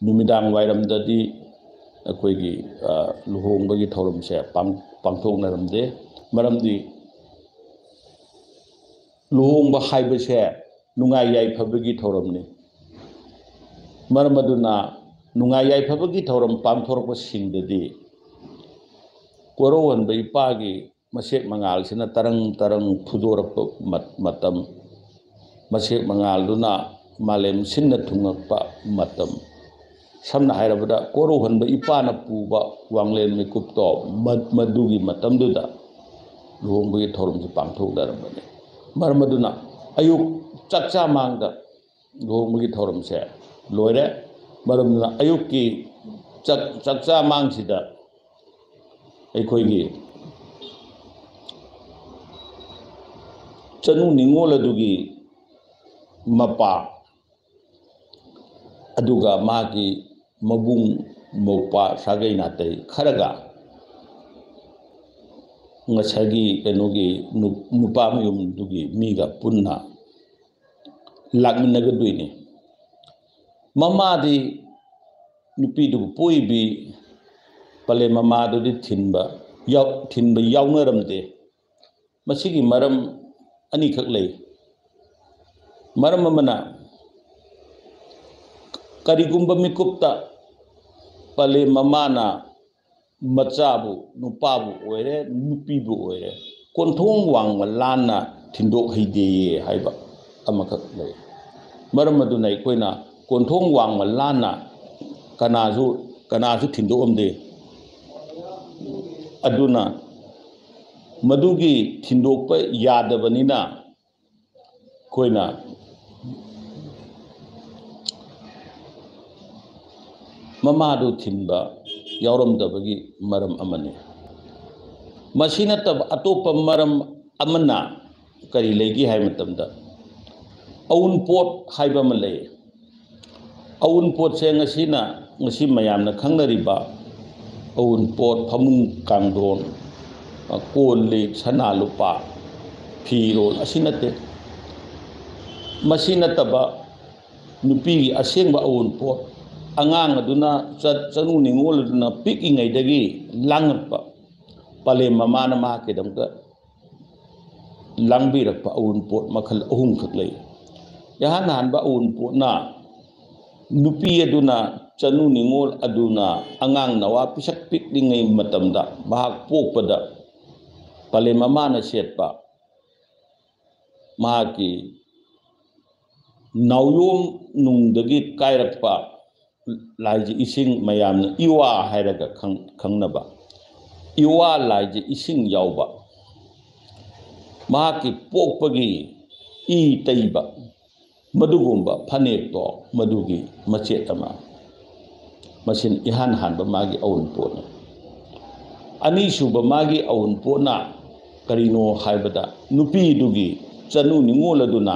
ꯅꯨꯃꯤꯗꯥꯡ ꯋꯥꯏꯔꯝꯗꯗꯤ ꯑꯩꯈꯣꯏꯒꯤ, ꯑ, ꯂꯨꯍꯣꯡꯕꯒꯤ ꯊꯧꯔꯝꯁꯦ ꯄꯥꯡ-, ꯄꯥꯡꯊꯣꯛꯅꯔꯝꯗꯦ꯫ ꯃꯔꯝꯗꯤ ꯂꯨꯍꯣꯡꯕ ꯍꯥꯏꯕꯁꯦ ꯅꯨꯡꯉꯥꯏ ꯌꯥꯏꯐꯕꯒꯤ ꯊꯧꯔꯝꯅꯤ꯫ ꯃꯔꯝ ꯑꯗꯨꯅ ꯅꯨꯡꯉꯥꯏ ꯌꯥꯏꯐꯕꯒꯤ ꯊꯧꯔꯝ ꯄꯥꯡꯊꯣꯔꯛꯄꯁꯤꯡꯗꯗꯤ ꯀꯣꯔꯧꯍꯟꯕ ꯏꯄꯥꯒꯤ ꯃꯁꯦꯛ ꯃꯉꯥꯜꯁꯤꯅ ꯇꯔꯪ ꯇꯔꯪ ꯐꯨꯗꯣꯔꯛꯄ ꯃꯠ-, ꯃꯇꯝ, ꯃꯁꯦꯛ ꯃꯉꯥꯜꯗꯨꯅ ꯃꯥꯂꯦꯝ ꯁꯤꯟꯅ ꯊꯨꯡꯉꯛꯄ ꯃꯇꯝ, ꯁꯝꯅ ꯍꯥꯏꯔꯕꯗ ꯀꯣꯔꯧꯍꯟꯕ ꯏꯄꯥꯅ ꯄꯨꯕ ꯋꯥꯡꯂꯦꯟ ꯃꯤꯀꯨꯞꯇꯣ ꯃ-, ꯃꯗꯨꯒꯤ ꯃꯇꯝꯗꯨꯗ ꯂꯨꯍꯣꯡꯕꯒꯤ ꯊꯧꯔꯝꯁꯤ ꯄꯥꯡꯊꯣꯛꯅꯔꯝꯕꯅꯤ꯫ ꯃꯔꯝ ꯑꯗꯨꯅ ꯑꯌꯨꯛ ꯆꯥꯛꯆꯥ ꯃꯥꯡꯗ ꯂꯨꯍꯣꯡꯕꯒꯤ ꯊꯧꯔꯝꯁꯦ ꯂꯣꯏꯔꯦ꯫ ꯃꯔꯝ ꯑꯗꯨꯅ ꯑꯌꯨꯛꯀꯤ ꯆꯥꯛ-, ꯆꯥꯛꯆꯥ ꯃꯥꯡꯁꯤꯗ ꯑꯩꯈꯣꯏꯒꯤ ꯆꯅꯨ ꯅꯤꯉꯣꯜ ꯑꯗꯨꯒꯤ ꯃꯄꯥ, ꯑꯗꯨꯒ ꯃꯥꯒꯤ ꯃꯕꯨꯡ ꯃꯧꯄ꯭ꯋꯥ ꯁꯥꯒꯩ ꯅꯥꯇꯩ ꯈꯔꯒ ꯉꯁꯥꯏꯒꯤ ꯀꯩꯅꯣꯒꯤ ꯅꯨ-, ꯅꯨꯄꯥ ꯃꯌꯨꯝꯗꯨꯒꯤ ꯃꯤꯒ ꯄꯨꯟꯅ ꯂꯥꯛꯃꯤꯟꯅꯒꯗꯣꯏꯅꯤ꯫ ꯃꯃꯥꯗꯤ ꯅꯨꯄꯤꯗꯨꯕꯨ ꯄꯣꯛꯏꯕꯤ ꯄꯂꯦꯝ ꯃꯃꯥꯗꯨꯗꯤ ꯊꯤꯟꯕ ꯌꯥꯎ-, ꯊꯤꯟꯕ ꯌꯥꯎꯅꯔꯝꯗꯦ꯫ ꯃꯁꯤꯒꯤ ꯃꯔꯝ ꯑꯅꯤꯈꯛ ꯂꯩ꯫ ꯃꯔꯝ ꯑꯃꯅ, ꯀꯔꯤꯒꯨꯝꯕ ꯃꯤꯀꯨꯞꯇ ꯄꯂꯦꯝ ꯃꯃꯥꯅ ꯃꯆꯥꯕꯨ, ꯅꯨꯄꯥꯕꯨ ꯑꯣꯏꯔꯦ, ꯅꯨꯄꯤꯕꯨ ꯑꯣꯏꯔꯦ, ꯀꯣꯟꯊꯣꯡ ꯋꯥꯡꯃ ꯂꯥꯟꯅ ꯊꯤꯟꯗꯣꯛ ꯍꯩꯗꯦꯌꯦ ꯍꯥꯏꯕ ꯑꯃꯈꯛ ꯂꯩ꯫ ꯃꯔꯝ ꯑꯗꯨꯅ ꯑꯩꯈꯣꯏꯅ ꯀꯣꯟꯊꯣꯡ ꯋꯥꯡꯃ ꯂꯥꯟꯅ ꯀꯅꯥꯁꯨ, ꯀꯅꯥꯁꯨ ꯊꯤꯟꯗꯣꯛꯑꯝꯗꯦ꯫ ꯑꯗꯨꯅ ꯃꯗꯨꯒꯤ ꯊꯤꯟꯗꯣꯛꯄ ꯌꯥꯗꯕꯅꯤꯅ ꯑꯩꯈꯣꯏꯅ ꯃꯃꯥꯗꯨ ꯊꯤꯟꯕ ꯌꯥꯎꯔꯝꯗꯕꯒꯤ ꯃꯔꯝ ꯑꯃꯅꯤ꯫ ꯃꯁꯤ ꯅꯠꯇꯕ ꯑꯇꯣꯞꯄ ꯃꯔꯝ ꯑꯃꯅ ꯀꯔꯤ ꯂꯩꯒꯦ ꯍꯥꯏꯕ ꯃꯇꯝꯗ, ꯑꯎꯟꯄꯣꯠ ꯍꯥꯏꯕ ꯑꯃ ꯂꯩ꯫ ꯑꯎꯟꯄꯣꯠꯁꯦ ꯉꯁꯤꯅ, ꯉꯁꯤ ꯃꯌꯥꯝꯅ ꯈꯪꯅꯔꯤꯕ ꯑꯎꯟꯄꯣꯠ, ꯐꯃꯨꯡ ꯀꯥꯡꯊꯣꯟ, ꯀꯣꯜ ꯂꯤꯛ, ꯁꯅꯥ ꯂꯨꯄꯥ, ꯐꯤꯔꯣꯜ ꯑꯁꯤ ꯅꯠꯇꯦ꯫ ꯃꯁꯤ ꯅꯠꯇꯕ ꯅꯨꯄꯤꯒꯤ ꯑꯁꯦꯡꯕ ꯑꯎꯟꯄꯣꯠ, ꯑꯉꯥꯡ ꯑꯗꯨꯅ ꯆ-, ꯆꯅꯨ ꯅꯤꯉꯣꯜ ꯑꯗꯨꯅ ꯄꯤꯛꯏꯉꯩꯗꯒꯤ ꯂꯥꯡꯉꯛꯄ, ꯄꯂꯦꯝ ꯃꯃꯥꯅ ꯃꯍꯥꯛꯀꯤꯗꯃꯛꯇ ꯂꯥꯡꯕꯤꯔꯛꯄ ꯑꯎꯟꯄꯣꯠ ꯃꯈꯜ ꯑꯍꯨꯝꯈꯛ ꯂꯩ꯫ ꯏꯍꯥꯟ ꯍꯥꯟꯕ ꯑꯎꯟꯄꯣꯠꯅ ꯅꯨꯄꯤ ꯑꯗꯨꯅ, ꯆꯅꯨ ꯅꯤꯉꯣꯜ ꯑꯗꯨꯅ ꯑꯉꯥꯡ ꯅꯋꯥ ꯄꯤꯁꯛ ꯄꯤꯛꯂꯤꯉꯩ ꯃꯇꯝꯗ ꯃꯍꯥꯛ ꯄꯣꯛꯄꯗ ꯄꯂꯦꯝ ꯃꯃꯥꯅ ꯁꯦꯠꯄ ꯃꯍꯥꯛꯀꯤ ꯅꯥꯎꯌꯣꯝ ꯅꯨꯡꯗꯒꯤ ꯀꯥꯏꯔꯛꯄ ꯂꯥꯏꯁꯦ ꯏꯁꯤꯡ, ꯃꯌꯥꯝꯅ ꯏꯋꯥ ꯍꯥꯏꯔꯒ ꯈꯪ-, ꯈꯪꯅꯕ ꯏꯋꯥ ꯂꯥꯏꯁꯦ ꯏꯁꯤꯡ ꯌꯥꯎꯕ, ꯃꯍꯥꯛꯀꯤ ꯄꯣꯛꯄꯒꯤ ꯏ ꯇꯩꯕ, ꯃꯗꯨꯒꯨꯝꯕ ꯐꯅꯦꯛꯇꯣ, ꯃꯗꯨꯒꯤ ꯃꯆꯦꯠ ꯑꯃ, ꯃꯁꯤꯅ ꯏꯍꯥꯟ ꯍꯥꯟꯕ ꯃꯥꯒꯤ ꯑꯎꯟꯄꯣꯠꯅꯤ꯫ ꯑꯅꯤꯁꯨꯕ ꯃꯥꯒꯤ ꯑꯎꯟꯄꯣꯠꯅ ꯀꯔꯤꯅꯣ ꯍꯥꯏꯕꯗ, ꯅꯨꯄꯤꯗꯨꯒꯤ ꯆꯅꯨ ꯅꯤꯉꯣꯜ ꯑꯗꯨꯅ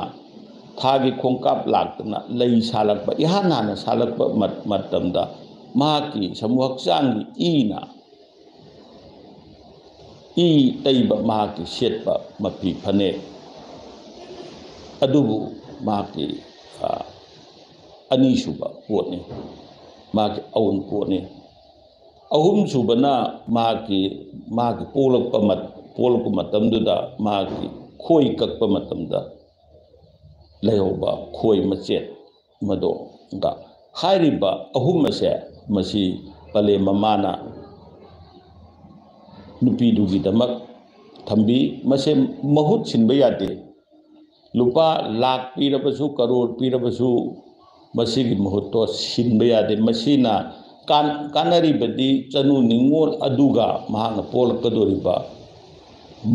ꯊꯥꯒꯤ ꯈꯣꯡꯀꯥꯞ ꯂꯥꯛꯇꯅ ꯂꯩ ꯁꯥꯠꯂꯛꯄ, ꯏꯍꯥꯟ ꯍꯥꯟꯅ ꯁꯥꯠꯂꯛꯄ ꯃꯠ-, ꯃꯇꯝꯗ ꯃꯍꯥꯛꯀꯤ ꯁꯃꯨ ꯍꯛꯆꯥꯡꯒꯤ ꯏꯅ, ꯏ ꯇꯩꯕ ꯃꯍꯥꯛꯀꯤ ꯁꯦꯠꯄ ꯃꯐꯤ ꯐꯅꯦꯛ ꯑꯗꯨꯕꯨ ꯃꯍꯥꯛꯀꯤ, ꯑ, ꯑꯅꯤꯁꯨꯕ ꯄꯣꯠꯅꯤ, ꯃꯍꯥꯛꯀꯤ ꯑꯎꯟꯄꯣꯠꯅꯤ꯫ ꯑꯍꯨꯝꯁꯨꯕꯅ ꯃꯍꯥꯛꯀꯤ, ꯃꯍꯥꯛꯀꯤ ꯄꯣꯛꯂꯛꯄ ꯃꯠ-, ꯄꯣꯛꯂꯛꯄ ꯃꯇꯝꯗꯨꯗ ꯃꯍꯥꯛꯀꯤ ꯈꯣꯏ ꯀꯛꯄ ꯃꯇꯝꯗ ꯂꯩꯍꯧꯕ ꯈꯣꯏ ꯃꯆꯦꯠ ꯃꯗꯨꯒ꯫ ꯍꯥꯏꯔꯤꯕ ꯑꯍꯨꯝ ꯑꯁꯦ, ꯃꯁꯤ ꯄꯂꯦꯝ ꯃꯃꯥꯅ ꯅꯨꯄꯤꯗꯨꯒꯤꯗꯃꯛ ꯊꯝꯕꯤ꯫ ꯃꯁꯦ ꯃꯍꯨꯠ ꯁꯤꯟꯕ ꯌꯥꯗꯦ꯫ ꯂꯨꯄꯥ ꯂꯥꯈ ꯄꯤꯔꯕꯁꯨ, ꯀꯔꯣꯔ ꯄꯤꯔꯕꯁꯨ, ꯃꯁꯤꯒꯤ ꯃꯍꯨꯠꯇꯣ ꯁꯤꯟꯕ ꯌꯥꯗꯦ꯫ ꯃꯁꯤꯅ ꯀꯥꯟ-, ꯀꯥꯟꯅꯔꯤꯕꯗꯤ ꯆꯅꯨ ꯅꯤꯉꯣꯜ ꯑꯗꯨꯒ ꯃꯍꯥꯛꯅ ꯄꯣꯛꯂꯛꯀꯗꯧꯔꯤꯕ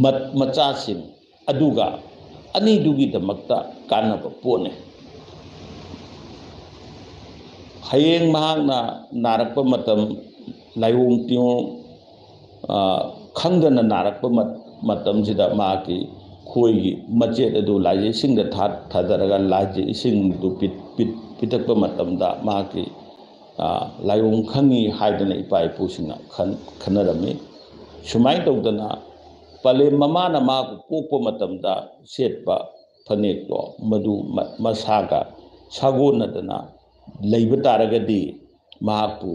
ꯃꯠ-, ꯃꯆꯥꯁꯤꯡ ꯑꯗꯨꯒ ꯑꯅꯤꯗꯨꯒꯤꯗꯃꯛꯇ ꯀꯥꯟꯅꯕ ꯄꯣꯠꯅꯤ꯫ ꯍꯌꯦꯡ ꯃꯍꯥꯛꯅ ꯅꯥꯔꯛꯄ ꯃꯇꯝ, ꯂꯥꯏꯑꯣꯡ ꯇꯤꯑꯣꯡ, ꯑ, ꯈꯪꯗꯅ ꯅꯥꯔꯛꯄ ꯃꯠ-, ꯃꯇꯝꯁꯤꯗ ꯃꯍꯥꯛꯀꯤ ꯈꯣꯏꯒꯤ ꯃꯆꯦꯠ ꯑꯗꯨ ꯂꯥꯏꯖ ꯏꯁꯤꯡꯗ ꯊꯥ-, ꯊꯥꯗꯔꯒ ꯂꯥꯏꯖ ꯏꯁꯤꯡꯗꯨ ꯄꯤ-, ꯄꯤ-, ꯄꯤꯊꯛꯄ ꯃꯇꯝꯗ ꯃꯍꯥꯛꯀꯤ, ꯑ, ꯂꯥꯏꯑꯣꯡ ꯈꯪꯉꯤ ꯍꯥꯏꯗꯅ ꯏꯄꯥ ꯏꯄꯨꯁꯤꯡꯅ ꯈꯟ-, ꯈꯟꯅꯔꯝꯃꯤ꯫ ꯁꯨꯃꯥꯏꯅ ꯇꯧꯗꯅ ꯄꯂꯦꯝ ꯃꯃꯥꯅ ꯃꯍꯥꯛꯄꯨ ꯄꯣꯛꯄ ꯃꯇꯝꯗ ꯁꯦꯠꯄ ꯐꯅꯦꯛꯇꯣ ꯃꯗꯨ ꯃ-, ꯃꯁꯥꯒ ꯁꯥꯒꯣꯟꯅꯗꯅ ꯂꯩꯕ ꯇꯥꯔꯒꯗꯤ ꯃꯍꯥꯛꯄꯨ,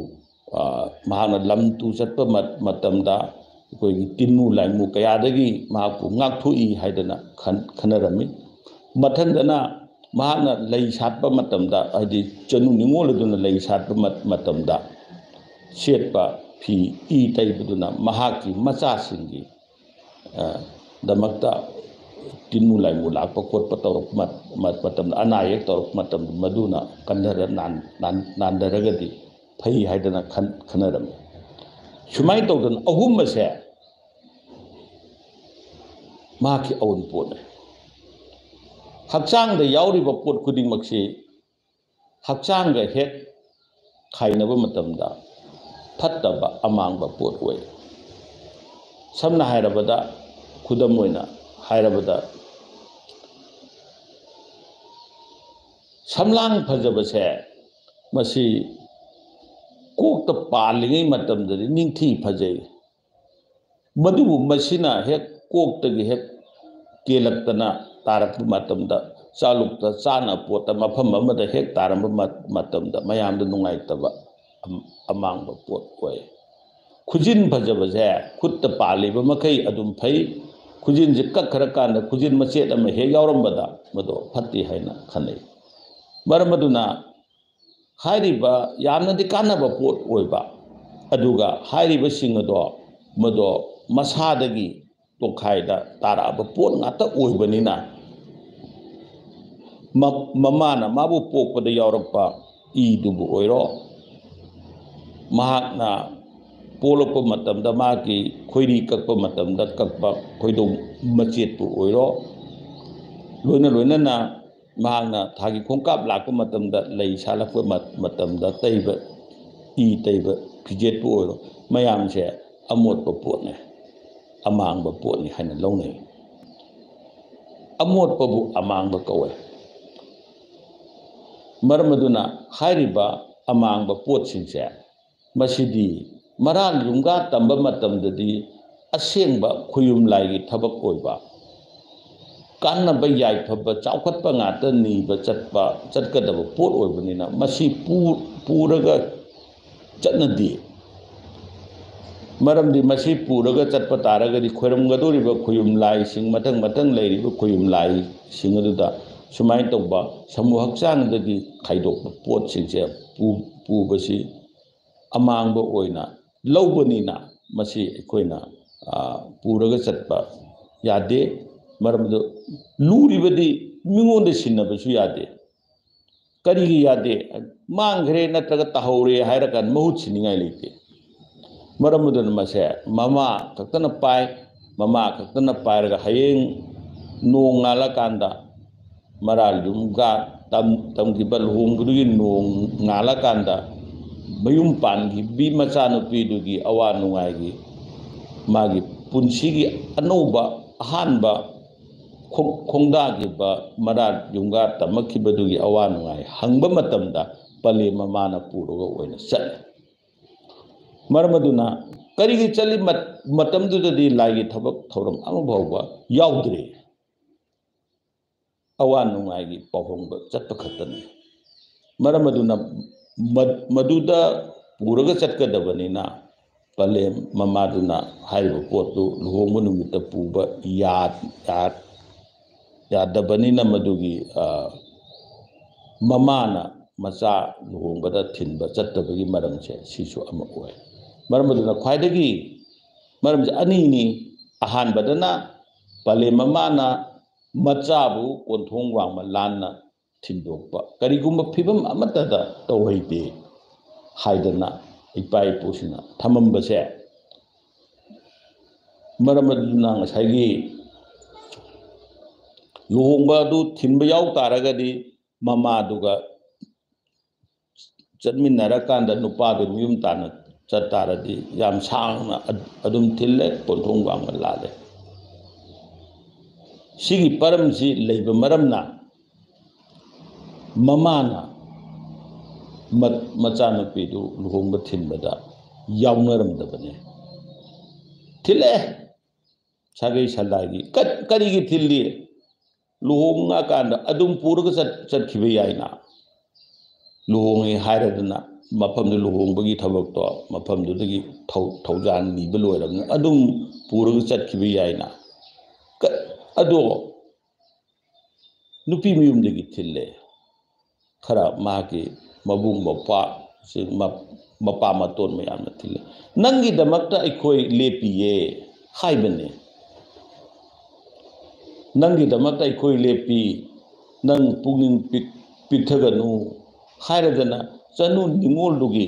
ꯑ, ꯃꯍꯥꯛꯅ ꯂꯝ ꯇꯨ ꯆꯠꯄ ꯃ-, ꯃꯇꯝꯗ ꯑꯩꯈꯣꯏꯒꯤ ꯇꯤꯟꯃꯨ ꯂꯥꯏꯃꯨ ꯀꯌꯥꯗꯒꯤ ꯃꯍꯥꯛꯄꯨ ꯉꯥꯛꯊꯣꯛꯏ ꯍꯥꯏꯗꯅ ꯈꯟ-, ꯈꯟꯅꯔꯝꯃꯤ꯫ ꯃꯊꯪꯗꯅ ꯃꯍꯥꯛꯅ ꯂꯩ ꯁꯥꯠꯄ ꯃꯇꯝꯗ, ꯍꯥꯏꯗꯤ ꯆꯅꯨ ꯅꯤꯉꯣꯜ ꯑꯗꯨꯅ ꯂꯩ ꯁꯥꯠꯄ ꯃ-, ꯃꯇꯝꯗ ꯁꯦꯠꯄ ꯐꯤ ꯏ ꯇꯩꯕꯗꯨꯅ ꯃꯍꯥꯛꯀꯤ ꯃꯆꯥꯁꯤꯡꯒꯤ, ꯑ, ꯗꯃꯛꯇ ꯇꯤꯟꯃꯨ ꯂꯥꯏꯃꯨ ꯂꯥꯛꯄ ꯈꯣꯠꯄ ꯇꯧꯔꯛꯄ ꯃꯠ- ꯃꯠ- ꯃꯇꯝꯗ, ꯑꯅꯥ ꯑꯌꯦꯛ ꯇꯧꯔꯛꯄ ꯃꯇꯝꯗ ꯃꯗꯨꯅ ꯀꯟꯊꯔ ꯅꯥꯟ- ꯅꯥꯟ- ꯅꯥꯟꯊꯔꯒꯗꯤ ꯐꯩ ꯍꯥꯏꯗꯅ ꯈꯟ- ꯈꯟꯅꯔꯝꯃꯤ꯫ ꯁꯨꯃꯥꯏꯅ ꯇꯧꯗꯅ ꯑꯍꯨꯝ ꯑꯁꯦ ꯃꯍꯥꯛꯀꯤ ꯑꯑꯣꯟꯄꯣꯠꯅꯤ꯫ ꯍꯛꯆꯥꯡꯗ ꯌꯥꯎꯔꯤꯕ ꯄꯣꯠ ꯈꯨꯗꯤꯡꯃꯛꯁꯤ ꯍꯛꯆꯥꯡꯒ ꯍꯦꯛ ꯈꯥꯏꯅꯕ ꯃꯇꯝꯗ ꯐꯠꯇꯕ ꯑꯃꯥꯡꯕ ꯄꯣꯠ ꯑꯣꯏ꯫ ꯁꯝꯅ ꯍꯥꯏꯔꯕꯗ, ꯈꯨꯗꯝ ꯑꯣꯏꯅ ꯍꯥꯏꯔꯕꯗ, ꯁꯝꯂꯥꯡ ꯐꯖꯕꯁꯦ ꯃꯁꯤ ꯀꯣꯛꯇ ꯄꯥꯜꯂꯤꯉꯩ ꯃꯇꯝꯗꯗꯤ ꯅꯤꯡꯊꯤ ꯐꯖꯩ꯫ ꯃꯗꯨꯕꯨ ꯃꯁꯤꯅ ꯍꯦꯛ ꯀꯣꯛꯇꯒꯤ ꯍꯦꯛ ꯀꯦꯜꯂꯛꯇꯅ ꯇꯥꯔꯛꯄ ꯃꯇꯝꯗ, ꯆꯥꯂꯨꯛꯇ ꯆꯥꯅ ꯄꯣꯠꯇ ꯃꯐꯝ ꯑꯃꯗ ꯍꯦꯛ ꯇꯥꯔꯝꯕ ꯃ- ꯃꯇꯝꯗ ꯃꯌꯥꯝꯗ ꯅꯨꯡꯉꯥꯏꯇꯕ ꯑꯝ- ꯑꯃꯥꯡꯕ ꯄꯣꯠ ꯑꯣꯏ꯫ ꯈꯨꯖꯤꯟ ꯐꯖꯕꯁꯦ ꯈꯨꯠꯇ ꯄꯥꯜꯂꯤꯕ ꯃꯈꯩ ꯑꯗꯨꯝ ꯐꯩ꯫ ꯈꯨꯖꯤꯟꯁꯦ ꯀꯛꯈ꯭ꯔꯀꯥꯟꯗ ꯈꯨꯖꯤꯟ ꯃꯆꯦꯠ ꯑꯃ ꯍꯦꯛ ꯌꯥꯎꯔꯝꯕꯗ ꯃꯗꯣ ꯐꯠꯇꯦ ꯍꯥꯏꯅ ꯈꯟꯅꯩ꯫ ꯃꯔꯝ ꯑꯗꯨꯅ ꯍꯥꯏꯔꯤꯕ ꯌꯥꯝꯅꯗꯤ ꯀꯥꯟꯅꯕ ꯄꯣꯠ ꯑꯣꯏꯕ, ꯑꯗꯨꯒ ꯍꯥꯏꯔꯤꯕꯁꯤꯡ ꯑꯗꯣ ꯃꯗꯣ ꯃꯁꯥꯗꯒꯤ ꯇꯣꯈꯥꯏꯗ ꯇꯥꯔꯛꯑꯕ ꯄꯣꯠ ꯉꯥꯛꯇ ꯑꯣꯏꯕꯅꯤꯅ, ꯃ- ꯃꯃꯥꯅ ꯃꯥꯕꯨ ꯄꯣꯛꯄꯗ ꯌꯥꯎꯔꯛꯄ ꯏꯗꯨꯕꯨ ꯑꯣꯏꯔꯣ, ꯃꯍꯥꯛꯅ ꯄꯣꯛꯂꯛꯄ ꯃꯇꯝꯗ ꯃꯥꯒꯤ ꯈꯣꯏꯔꯤ ꯀꯛꯄ ꯃꯇꯝꯗ ꯀꯛꯄ ꯈꯣꯏꯗꯧ ꯃꯆꯦꯠꯄꯨ ꯑꯣꯏꯔꯣ, ꯂꯣꯏꯅ ꯂꯣꯏꯅꯅ ꯃꯍꯥꯛꯅ ꯊꯥꯒꯤ ꯈꯣꯡꯀꯥꯞ ꯂꯥꯛꯄ ꯃꯇꯝꯗ, ꯂꯩ ꯁꯥꯠꯂꯛꯄ ꯃ- ꯃꯇꯝꯗ ꯇꯩꯕ, ꯏ ꯇꯩꯕ ꯐꯤꯖꯦꯠꯄꯨ ꯑꯣꯏꯔꯣ, ꯃꯌꯥꯝꯁꯦ ꯑꯃꯣꯠꯄ ꯄꯣꯠꯅꯤ, ꯑꯃꯥꯡꯕ ꯄꯣꯠꯅꯤ ꯍꯥꯏꯅ ꯂꯧꯅꯩ꯫ ꯑꯃꯣꯠꯄꯕꯨ ꯑꯃꯥꯡꯕ ꯀꯧꯋꯦ꯫ ꯃꯔꯝ ꯑꯗꯨꯅ ꯍꯥꯏꯔꯤꯕ ꯑꯃꯥꯡꯕ ꯄꯣꯠꯁꯤꯡꯁꯦ, ꯃꯁꯤꯗꯤ ꯃꯔꯥꯜ ꯌꯨꯝꯒꯥ ꯇꯝꯕ ꯃꯇꯝꯗꯗꯤ ꯑꯁꯦꯡꯕ ꯈꯨꯌꯨꯝ ꯂꯥꯏꯒꯤ ꯊꯕꯛ ꯑꯣꯏꯕ, ꯀꯥꯟꯅꯕ, ꯌꯥꯏꯐꯕ, ꯆꯥꯎꯈꯠꯄ ꯉꯥꯛꯇ ꯅꯤꯕ ꯆꯠꯄ, ꯆꯠꯀꯗꯕ ꯄꯣꯠ ꯑꯣꯏꯕꯅꯤꯅ ꯃꯁꯤ ꯄꯨ- ꯄꯨꯔꯒ ꯆꯠꯅꯗꯦ꯫ ꯃꯔꯝꯗꯤ ꯃꯁꯤ ꯄꯨꯔꯒ ꯆꯠꯄ ꯇꯥꯔꯒꯗꯤ ꯈꯣꯏꯔꯝꯒꯗꯧꯔꯤꯕ ꯈꯨꯌꯨꯝ ꯂꯥꯏꯁꯤꯡ, ꯃꯊꯪ ꯃꯊꯪ ꯂꯩꯔꯤꯕ ꯈꯨꯌꯨꯝ ꯂꯥꯏꯁꯤꯡ ꯑꯗꯨꯗ ꯁꯨꯃꯥꯏꯅ ꯇꯧꯕ ꯁꯃꯨ ꯍꯛꯆꯥꯡꯗꯒꯤ ꯈꯥꯏꯗꯣꯛꯄ ꯄꯣꯠꯁꯤꯡꯁꯦ ꯄꯨ- ꯄꯨꯕꯁꯤ ꯑꯃꯥꯡꯕ ꯑꯣꯏꯅ ꯂꯧꯕꯅꯤꯅ ꯃꯁꯤ ꯑꯩꯈꯣꯏꯅ, ꯑ, ꯄꯨꯔꯒ ꯆꯠꯄ ꯌꯥꯗꯦ꯫ ꯃꯔꯝ ꯑꯗꯨ ꯂꯨꯔꯤꯕꯗꯤ ꯃꯤꯉꯣꯟꯗ ꯁꯤꯟꯅꯕꯁꯨ ꯌꯥꯗꯦ꯫ ꯀꯔꯤꯒꯤ ꯌꯥꯗꯦ? ꯃꯥꯡꯈ꯭ꯔꯦ ꯅꯠꯇ꯭ꯔꯒ ꯇꯥꯍꯧꯔꯦ ꯍꯥꯏꯔꯀꯥꯟꯗ ꯃꯍꯨꯠ ꯁꯤꯟꯅꯤꯡꯉꯥꯏ ꯂꯩꯇꯦ꯫ ꯃꯔꯝ ꯑꯗꯨꯅ ꯃꯁꯦ ꯃꯃꯥ ꯈꯛꯇꯅ ꯄꯥꯏ, ꯃꯃꯥ ꯈꯛꯇꯅ ꯄꯥꯏꯔꯒ ꯍꯌꯦꯡ ꯅꯣꯡ ꯉꯥꯜꯂꯀꯥꯟꯗ ꯃꯔꯥꯜ ꯌꯨꯝꯒ ꯇꯝ-, ꯇꯝꯈꯤꯕ ꯂꯨꯍꯣꯡꯕꯗꯨꯒꯤ ꯅꯣꯡ ꯉꯥꯜꯂꯀꯥꯟꯗ ꯃꯌꯨꯝ ꯄꯥꯟꯈꯤꯕꯤ ꯃꯆꯥꯅꯨꯄꯤꯗꯨꯒꯤ ꯑꯋꯥ ꯅꯨꯡꯉꯥꯏꯒꯤ, ꯃꯥꯒꯤ ꯄꯨꯟꯁꯤꯒꯤ ꯑꯅꯧꯕ ꯑꯍꯥꯟꯕ ꯈꯣꯡ-, ꯈꯣꯡꯗꯥꯈꯤꯕ ꯃꯔꯥꯜ ꯌꯨꯝꯒꯥ ꯇꯝꯃꯛꯈꯤꯕꯗꯨꯒꯤ ꯑꯋꯥ ꯅꯨꯡꯉꯥꯏ ꯍꯪꯕ ꯃꯇꯝꯗ ꯄꯂꯦꯝ ꯃꯃꯥꯅ ꯄꯨꯔꯒ ꯑꯣꯏꯅ ꯆꯠꯂꯦ꯫ ꯃꯔꯝ ꯑꯗꯨꯅ ꯀꯔꯤꯒꯤ ꯆꯠꯂꯤ? ꯃꯠ-, ꯃꯇꯝꯗꯨꯗꯗꯤ ꯂꯥꯏꯒꯤ ꯊꯕꯛ ꯊꯧꯔꯝ ꯑꯃ ꯐꯥꯎꯕ ꯌꯥꯎꯗ꯭ꯔꯤ꯫ ꯑꯋꯥ ꯅꯨꯡꯉꯥꯏꯒꯤ ꯄꯥꯎꯍꯣꯡꯕ ꯆꯠꯄ ꯈꯛꯇꯅꯤ꯫ ꯃꯔꯝ ꯑꯗꯨꯅ ꯃ-, ꯃꯗꯨꯗ ꯄꯨꯔꯒ ꯆꯠꯀꯗꯕꯅꯤꯅ ꯄꯂꯦꯝ ꯃꯃꯥꯗꯨꯅ ꯍꯥꯏꯔꯤꯕ ꯄꯣꯠꯇꯨ ꯂꯨꯍꯣꯡꯕ ꯅꯨꯃꯤꯠꯇ ꯄꯨꯕ ꯌꯥ-, ꯌꯥ-, ꯌꯥꯗꯕꯅꯤꯅ ꯃꯗꯨꯒꯤ, ꯑ, ꯃꯃꯥꯅ ꯃꯆꯥ ꯂꯨꯍꯣꯡꯕꯗ ꯊꯤꯟꯕ ꯆꯠꯇꯕꯒꯤ ꯃꯔꯝꯁꯦ ꯁꯤꯁꯨ ꯑꯃ ꯑꯣꯏ꯫ ꯃꯔꯝ ꯑꯗꯨꯅ ꯈ꯭ꯋꯥꯏꯗꯒꯤ ꯃꯔꯝꯁꯦ ꯑꯅꯤꯅꯤ꯫ ꯑꯍꯥꯟꯕꯗꯅ ꯄꯂꯦꯝ ꯃꯃꯥꯅ ꯃꯆꯥꯕꯨ ꯀꯣꯟꯊꯣꯡ ꯋꯥꯡꯃ ꯂꯥꯟꯅ ꯊꯤꯟꯗꯣꯛꯄ, ꯀꯔꯤꯒꯨꯝꯕ ꯐꯤꯕꯝ ꯑꯃꯠꯇꯗ ꯇꯧꯍꯩꯗꯦ ꯍꯥꯏꯗꯅ ꯏꯄꯥ ꯏꯄꯨꯁꯤꯡꯅ ꯊꯝꯃꯝꯕꯁꯦ꯫ ꯃꯔꯝ ꯑꯗꯨꯅ ꯉꯁꯥꯏꯒꯤ ꯂꯨꯍꯣꯡꯕ ꯑꯗꯨ ꯊꯤꯟꯕ ꯌꯥꯎ ꯇꯥꯔꯒꯗꯤ ꯃꯃꯥꯗꯨꯒ ꯆꯠꯃꯤꯟꯅꯔꯀꯥꯟꯗ ꯅꯨꯄꯥꯗꯨ ꯃꯌꯨꯝ ꯇꯥꯟꯅ ꯆꯠ ꯇꯥꯔꯗꯤ ꯌꯥꯝ ꯁꯥꯡꯅ ꯑꯗ-, ꯑꯗꯨꯝ ꯊꯤꯜꯂꯦ, ꯀꯣꯟꯊꯣꯡ ꯋꯥꯡꯃ ꯂꯥꯜꯂꯦ꯫ ꯁꯤꯒꯤ ꯄꯔꯝꯁꯤ ꯂꯩꯕ ꯃꯔꯝꯅ ꯃꯃꯥꯅ ꯃ-, ꯃꯆꯥꯅꯨꯄꯤꯗꯨ ꯂꯨꯍꯣꯡꯕ ꯊꯤꯟꯕꯗ ꯌꯥꯎꯅꯔꯝꯗꯕꯅꯦ꯫ ꯊꯤꯜꯂꯛꯑꯦ, ꯁꯥꯒꯩ ꯁꯟꯗꯥꯏꯒꯤ꯫ ꯀ-, ꯀꯔꯤꯒꯤ ꯊꯤꯜꯂꯤ? ꯂꯨꯍꯣꯡꯉꯀꯥꯟꯗ ꯑꯗꯨꯝ ꯄꯨꯔꯒ ꯆꯠ-, ꯆꯠꯈꯤꯕ ꯌꯥꯏꯅ꯫ ꯂꯨꯍꯣꯡꯉꯦ ꯍꯥꯏꯔꯗꯅ ꯃꯐꯝꯗꯨ ꯂꯨꯍꯣꯡꯕꯒꯤ ꯊꯕꯛꯇꯣ ꯃꯐꯝꯗꯨꯗꯒꯤ ꯊꯧ-, ꯊꯧꯖꯥꯟ ꯅꯤꯕ ꯂꯣꯏꯔꯕꯅꯤꯅ ꯑꯗꯨꯝ ꯄꯨꯔꯒ ꯆꯠꯈꯤꯕ ꯌꯥꯏꯅ꯫ ꯀ-, ꯑꯗꯣ ꯅꯨꯄꯤ ꯃꯌꯨꯝꯗꯒꯤ ꯊꯤꯜꯂꯦ꯫ ꯈꯔ ꯃꯍꯥꯛꯀꯤ ꯃꯕꯨꯡ ꯃꯧꯄ꯭ꯋꯥ, ꯁꯤ ꯃ-, ꯃꯄꯥ ꯃꯇꯣꯟ ꯃꯌꯥꯝꯅ ꯊꯤꯜꯂꯦ꯫ "ꯅꯪꯒꯤꯗꯃꯛꯇ ꯑꯩꯈꯣꯏ ꯂꯦꯞꯄꯤꯌꯦ" ꯍꯥꯏꯕꯅꯦ꯫ ꯅꯪꯒꯤꯗꯃꯛꯇ ꯑꯩꯈꯣꯏ ꯂꯦꯞꯄꯤ, ꯅꯪ ꯄꯨꯛꯅꯤꯡ ꯄꯤꯛ-, ꯄꯤꯛꯊꯒꯅꯨ ꯍꯥꯏꯔꯗꯅ ꯆꯅꯨ ꯅꯤꯉꯣꯜꯗꯨꯒꯤ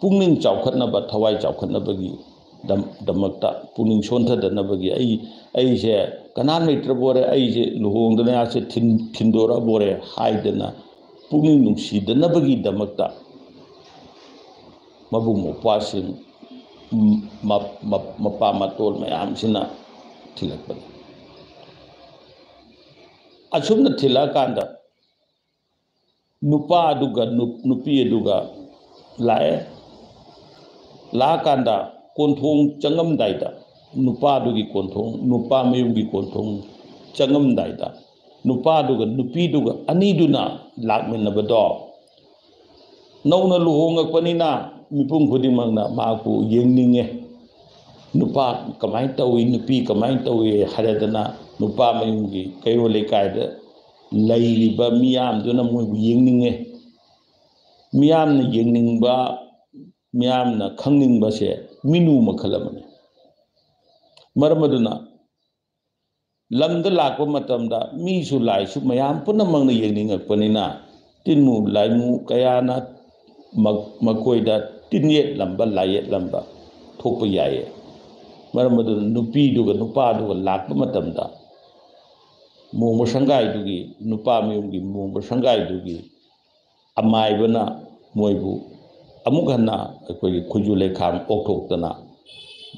ꯄꯨꯛꯅꯤꯡ ꯆꯥꯎꯈꯠꯅꯕ, ꯊꯋꯥꯏ ꯆꯥꯎꯈꯠꯅꯕꯒꯤ ꯗꯝ-, ꯗꯃꯛꯇ, ꯄꯨꯛꯅꯤꯡ ꯁꯣꯟꯊꯗꯅꯕꯒꯤ, ꯑꯩ, ꯑꯩꯁꯦ ꯀꯅꯥꯝ ꯂꯩꯇ꯭ꯔꯕꯣꯔꯦ, ꯑꯩꯁꯦ ꯂꯨꯍꯣꯡꯗꯅ ꯑꯩꯁꯦ ꯊꯤꯟ-, ꯊꯤꯟꯗꯣꯔꯛꯑꯕꯣꯔꯦ ꯍꯥꯏꯗꯅ ꯄꯨꯛꯅꯤꯡ ꯅꯨꯡꯁꯤꯗꯅꯕꯒꯤꯗꯃꯛꯇ ꯃꯕꯨꯡ ꯃꯧꯄ꯭ꯋꯥꯁꯤꯡ, ꯃ-, ꯃ-, ꯃꯄꯥ ꯃꯇꯣꯜ ꯃꯌꯥꯝꯁꯤꯅ ꯊꯤꯜꯂꯛꯄꯅꯤ꯫ ꯑꯁꯨꯝꯅ ꯊꯤꯜꯂꯛꯑꯀꯥꯟꯗ ꯅꯨꯄꯥ ꯑꯗꯨꯒ ꯅꯨ-, ꯅꯨꯄꯤ ꯑꯗꯨꯒ ꯂꯥꯛꯑꯦ꯫ ꯂꯥꯛꯑꯀꯥꯟꯗ ꯀꯣꯟꯊꯣꯡ ꯆꯪꯉꯝꯗꯥꯏꯗ, ꯅꯨꯄꯥꯗꯨꯒꯤ ꯀꯣꯟꯊꯣꯡ, ꯅꯨꯄꯥ ꯃꯌꯨꯝꯒꯤ ꯀꯣꯟꯊꯣꯡ ꯆꯪꯉꯝꯗꯥꯏꯗ, ꯅꯨꯄꯥꯗꯨꯒ ꯅꯨꯄꯤꯗꯨꯒ ꯑꯅꯤꯗꯨꯅ ꯂꯥꯛꯃꯤꯟꯅꯕꯗꯣ, ꯅꯧꯅ ꯂꯨꯍꯣꯡꯉꯛꯄꯅꯤꯅ ꯃꯤꯄꯨꯝ ꯈꯨꯗꯤꯡꯃꯛꯅ ꯃꯍꯥꯛꯄꯨ ꯌꯦꯡꯅꯤꯡꯉꯦ꯫ ꯅꯨꯄꯥ ꯀꯃꯥꯏꯅ ꯇꯧꯏ, ꯅꯨꯄꯤ ꯀꯃꯥꯏꯅ ꯇꯧꯏ ꯍꯥꯏꯔꯗꯅ ꯅꯨꯄꯥ ꯃꯌꯨꯝꯒꯤ ꯀꯩꯔꯣꯜ ꯂꯩꯀꯥꯏꯗ ꯂꯩꯔꯤꯕ ꯃꯤꯌꯥꯝꯗꯨꯅ ꯃꯣꯏꯕꯨ ꯌꯦꯡꯅꯤꯡꯉꯦ꯫ ꯃꯤꯌꯥꯝꯅ ꯌꯦꯡꯅꯤꯡꯕ, ꯃꯤꯌꯥꯝꯅ ꯈꯪꯅꯤꯡꯕꯁꯦ ꯃꯤꯅꯨ ꯃꯈꯜ ꯑꯃꯅꯤ꯫ ꯃꯔꯝ ꯑꯗꯨꯅ ꯂꯝꯗ ꯂꯥꯛꯄ ꯃꯇꯝꯗ ꯃꯤꯁꯨ ꯂꯥꯏꯁꯨ ꯃꯌꯥꯝ ꯄꯨꯝꯅꯃꯛꯅ ꯌꯦꯡꯅꯤꯡꯉꯛꯄꯅꯤꯅ, ꯇꯤꯟꯃꯨ ꯂꯥꯏꯃꯨ ꯀꯌꯥꯅ ꯃ-, ꯃꯈꯣꯏꯗ ꯇꯤꯟ ꯌꯦꯠꯂꯝꯕ, ꯂꯥꯏ ꯌꯦꯠꯂꯝꯕ ꯊꯣꯛꯄ ꯌꯥꯏꯌꯦ꯫ ꯃꯔꯝ ꯑꯗꯨꯅ ꯅꯨꯄꯤꯗꯨꯒ ꯅꯨꯄꯥꯗꯨꯒ ꯂꯥꯛꯄ ꯃꯇꯝꯗ, ꯃꯣꯡꯕ ꯁꯪꯒꯥꯏꯗꯨꯒꯤ, ꯅꯨꯄꯥ ꯃꯌꯨꯝꯒꯤ ꯃꯣꯡꯕ ꯁꯪꯒꯥꯏꯗꯨꯒꯤ ꯑꯃꯥꯏꯕꯅ ꯃꯣꯏꯕꯨ ꯑꯃꯨꯛ ꯍꯟꯅ ꯑꯩꯈꯣꯏꯒꯤ ꯈꯨꯖꯨ ꯂꯩꯈꯥꯝ ꯑꯣꯛꯊꯣꯛꯇꯅ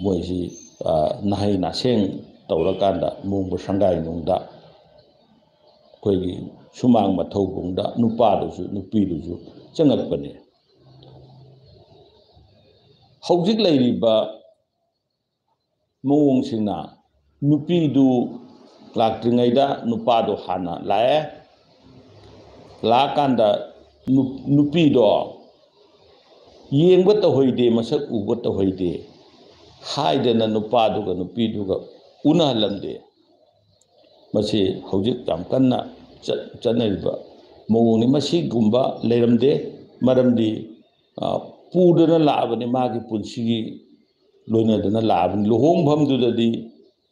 ꯃꯣꯏꯁꯤ, ꯑ, ꯅꯍꯩ ꯅꯁꯦꯡ ꯇꯧꯔꯀꯥꯟꯗ ꯃꯣꯡꯕ ꯁꯪꯒꯥꯏ ꯅꯨꯡꯗ ꯑꯩꯈꯣꯏꯒꯤ ꯁꯨꯃꯥꯡ ꯃꯊꯧꯕꯨꯡꯗ ꯅꯨꯄꯥꯗꯨꯁꯨ ꯅꯨꯄꯤꯗꯨꯁꯨ ꯆꯪꯉꯛꯄꯅꯤ꯫ ꯍꯧꯖꯤꯛ ꯂꯩꯔꯤꯕ ꯃꯑꯣꯡꯁꯤꯅ, ꯅꯨꯄꯤꯗꯨ ꯂꯥꯛꯇ꯭ꯔꯤꯉꯩꯗ ꯅꯨꯄꯥꯗꯣ ꯍꯥꯟꯅ ꯂꯥꯛꯑꯦ꯫ ꯂꯥꯛꯑꯀꯥꯟꯗ ꯅꯨ-, ꯅꯨꯄꯤꯗꯣ ꯌꯦꯡꯕ ꯇꯧꯍꯩꯗꯦ, ꯃꯁꯛ ꯎꯕ ꯇꯧꯍꯩꯗꯦ ꯍꯥꯏꯗꯅ ꯅꯨꯄꯥꯗꯨꯒ ꯅꯨꯄꯤꯗꯨꯒ ꯎꯅꯍꯜꯂꯝꯗꯦ꯫ ꯃꯁꯤ ꯍꯧꯖꯤꯛ ꯌꯥꯝ ꯀꯟꯅ ꯆꯠ-, ꯆꯠꯅꯔꯤꯕ ꯃꯑꯣꯡꯅꯤ꯫ ꯃꯁꯤꯒꯨꯝꯕ ꯂꯩꯔꯝꯗꯦ꯫ ꯃꯔꯝꯗꯤ, ꯑ, ꯄꯨꯗꯅ ꯂꯥꯛꯑꯕꯅꯤ, ꯃꯥꯒꯤ ꯄꯨꯟꯁꯤꯒꯤ ꯂꯣꯏꯅꯗꯅ ꯂꯥꯛꯑꯕꯅꯤ꯫ ꯂꯨꯍꯣꯡꯐꯝꯗꯨꯗꯗꯤ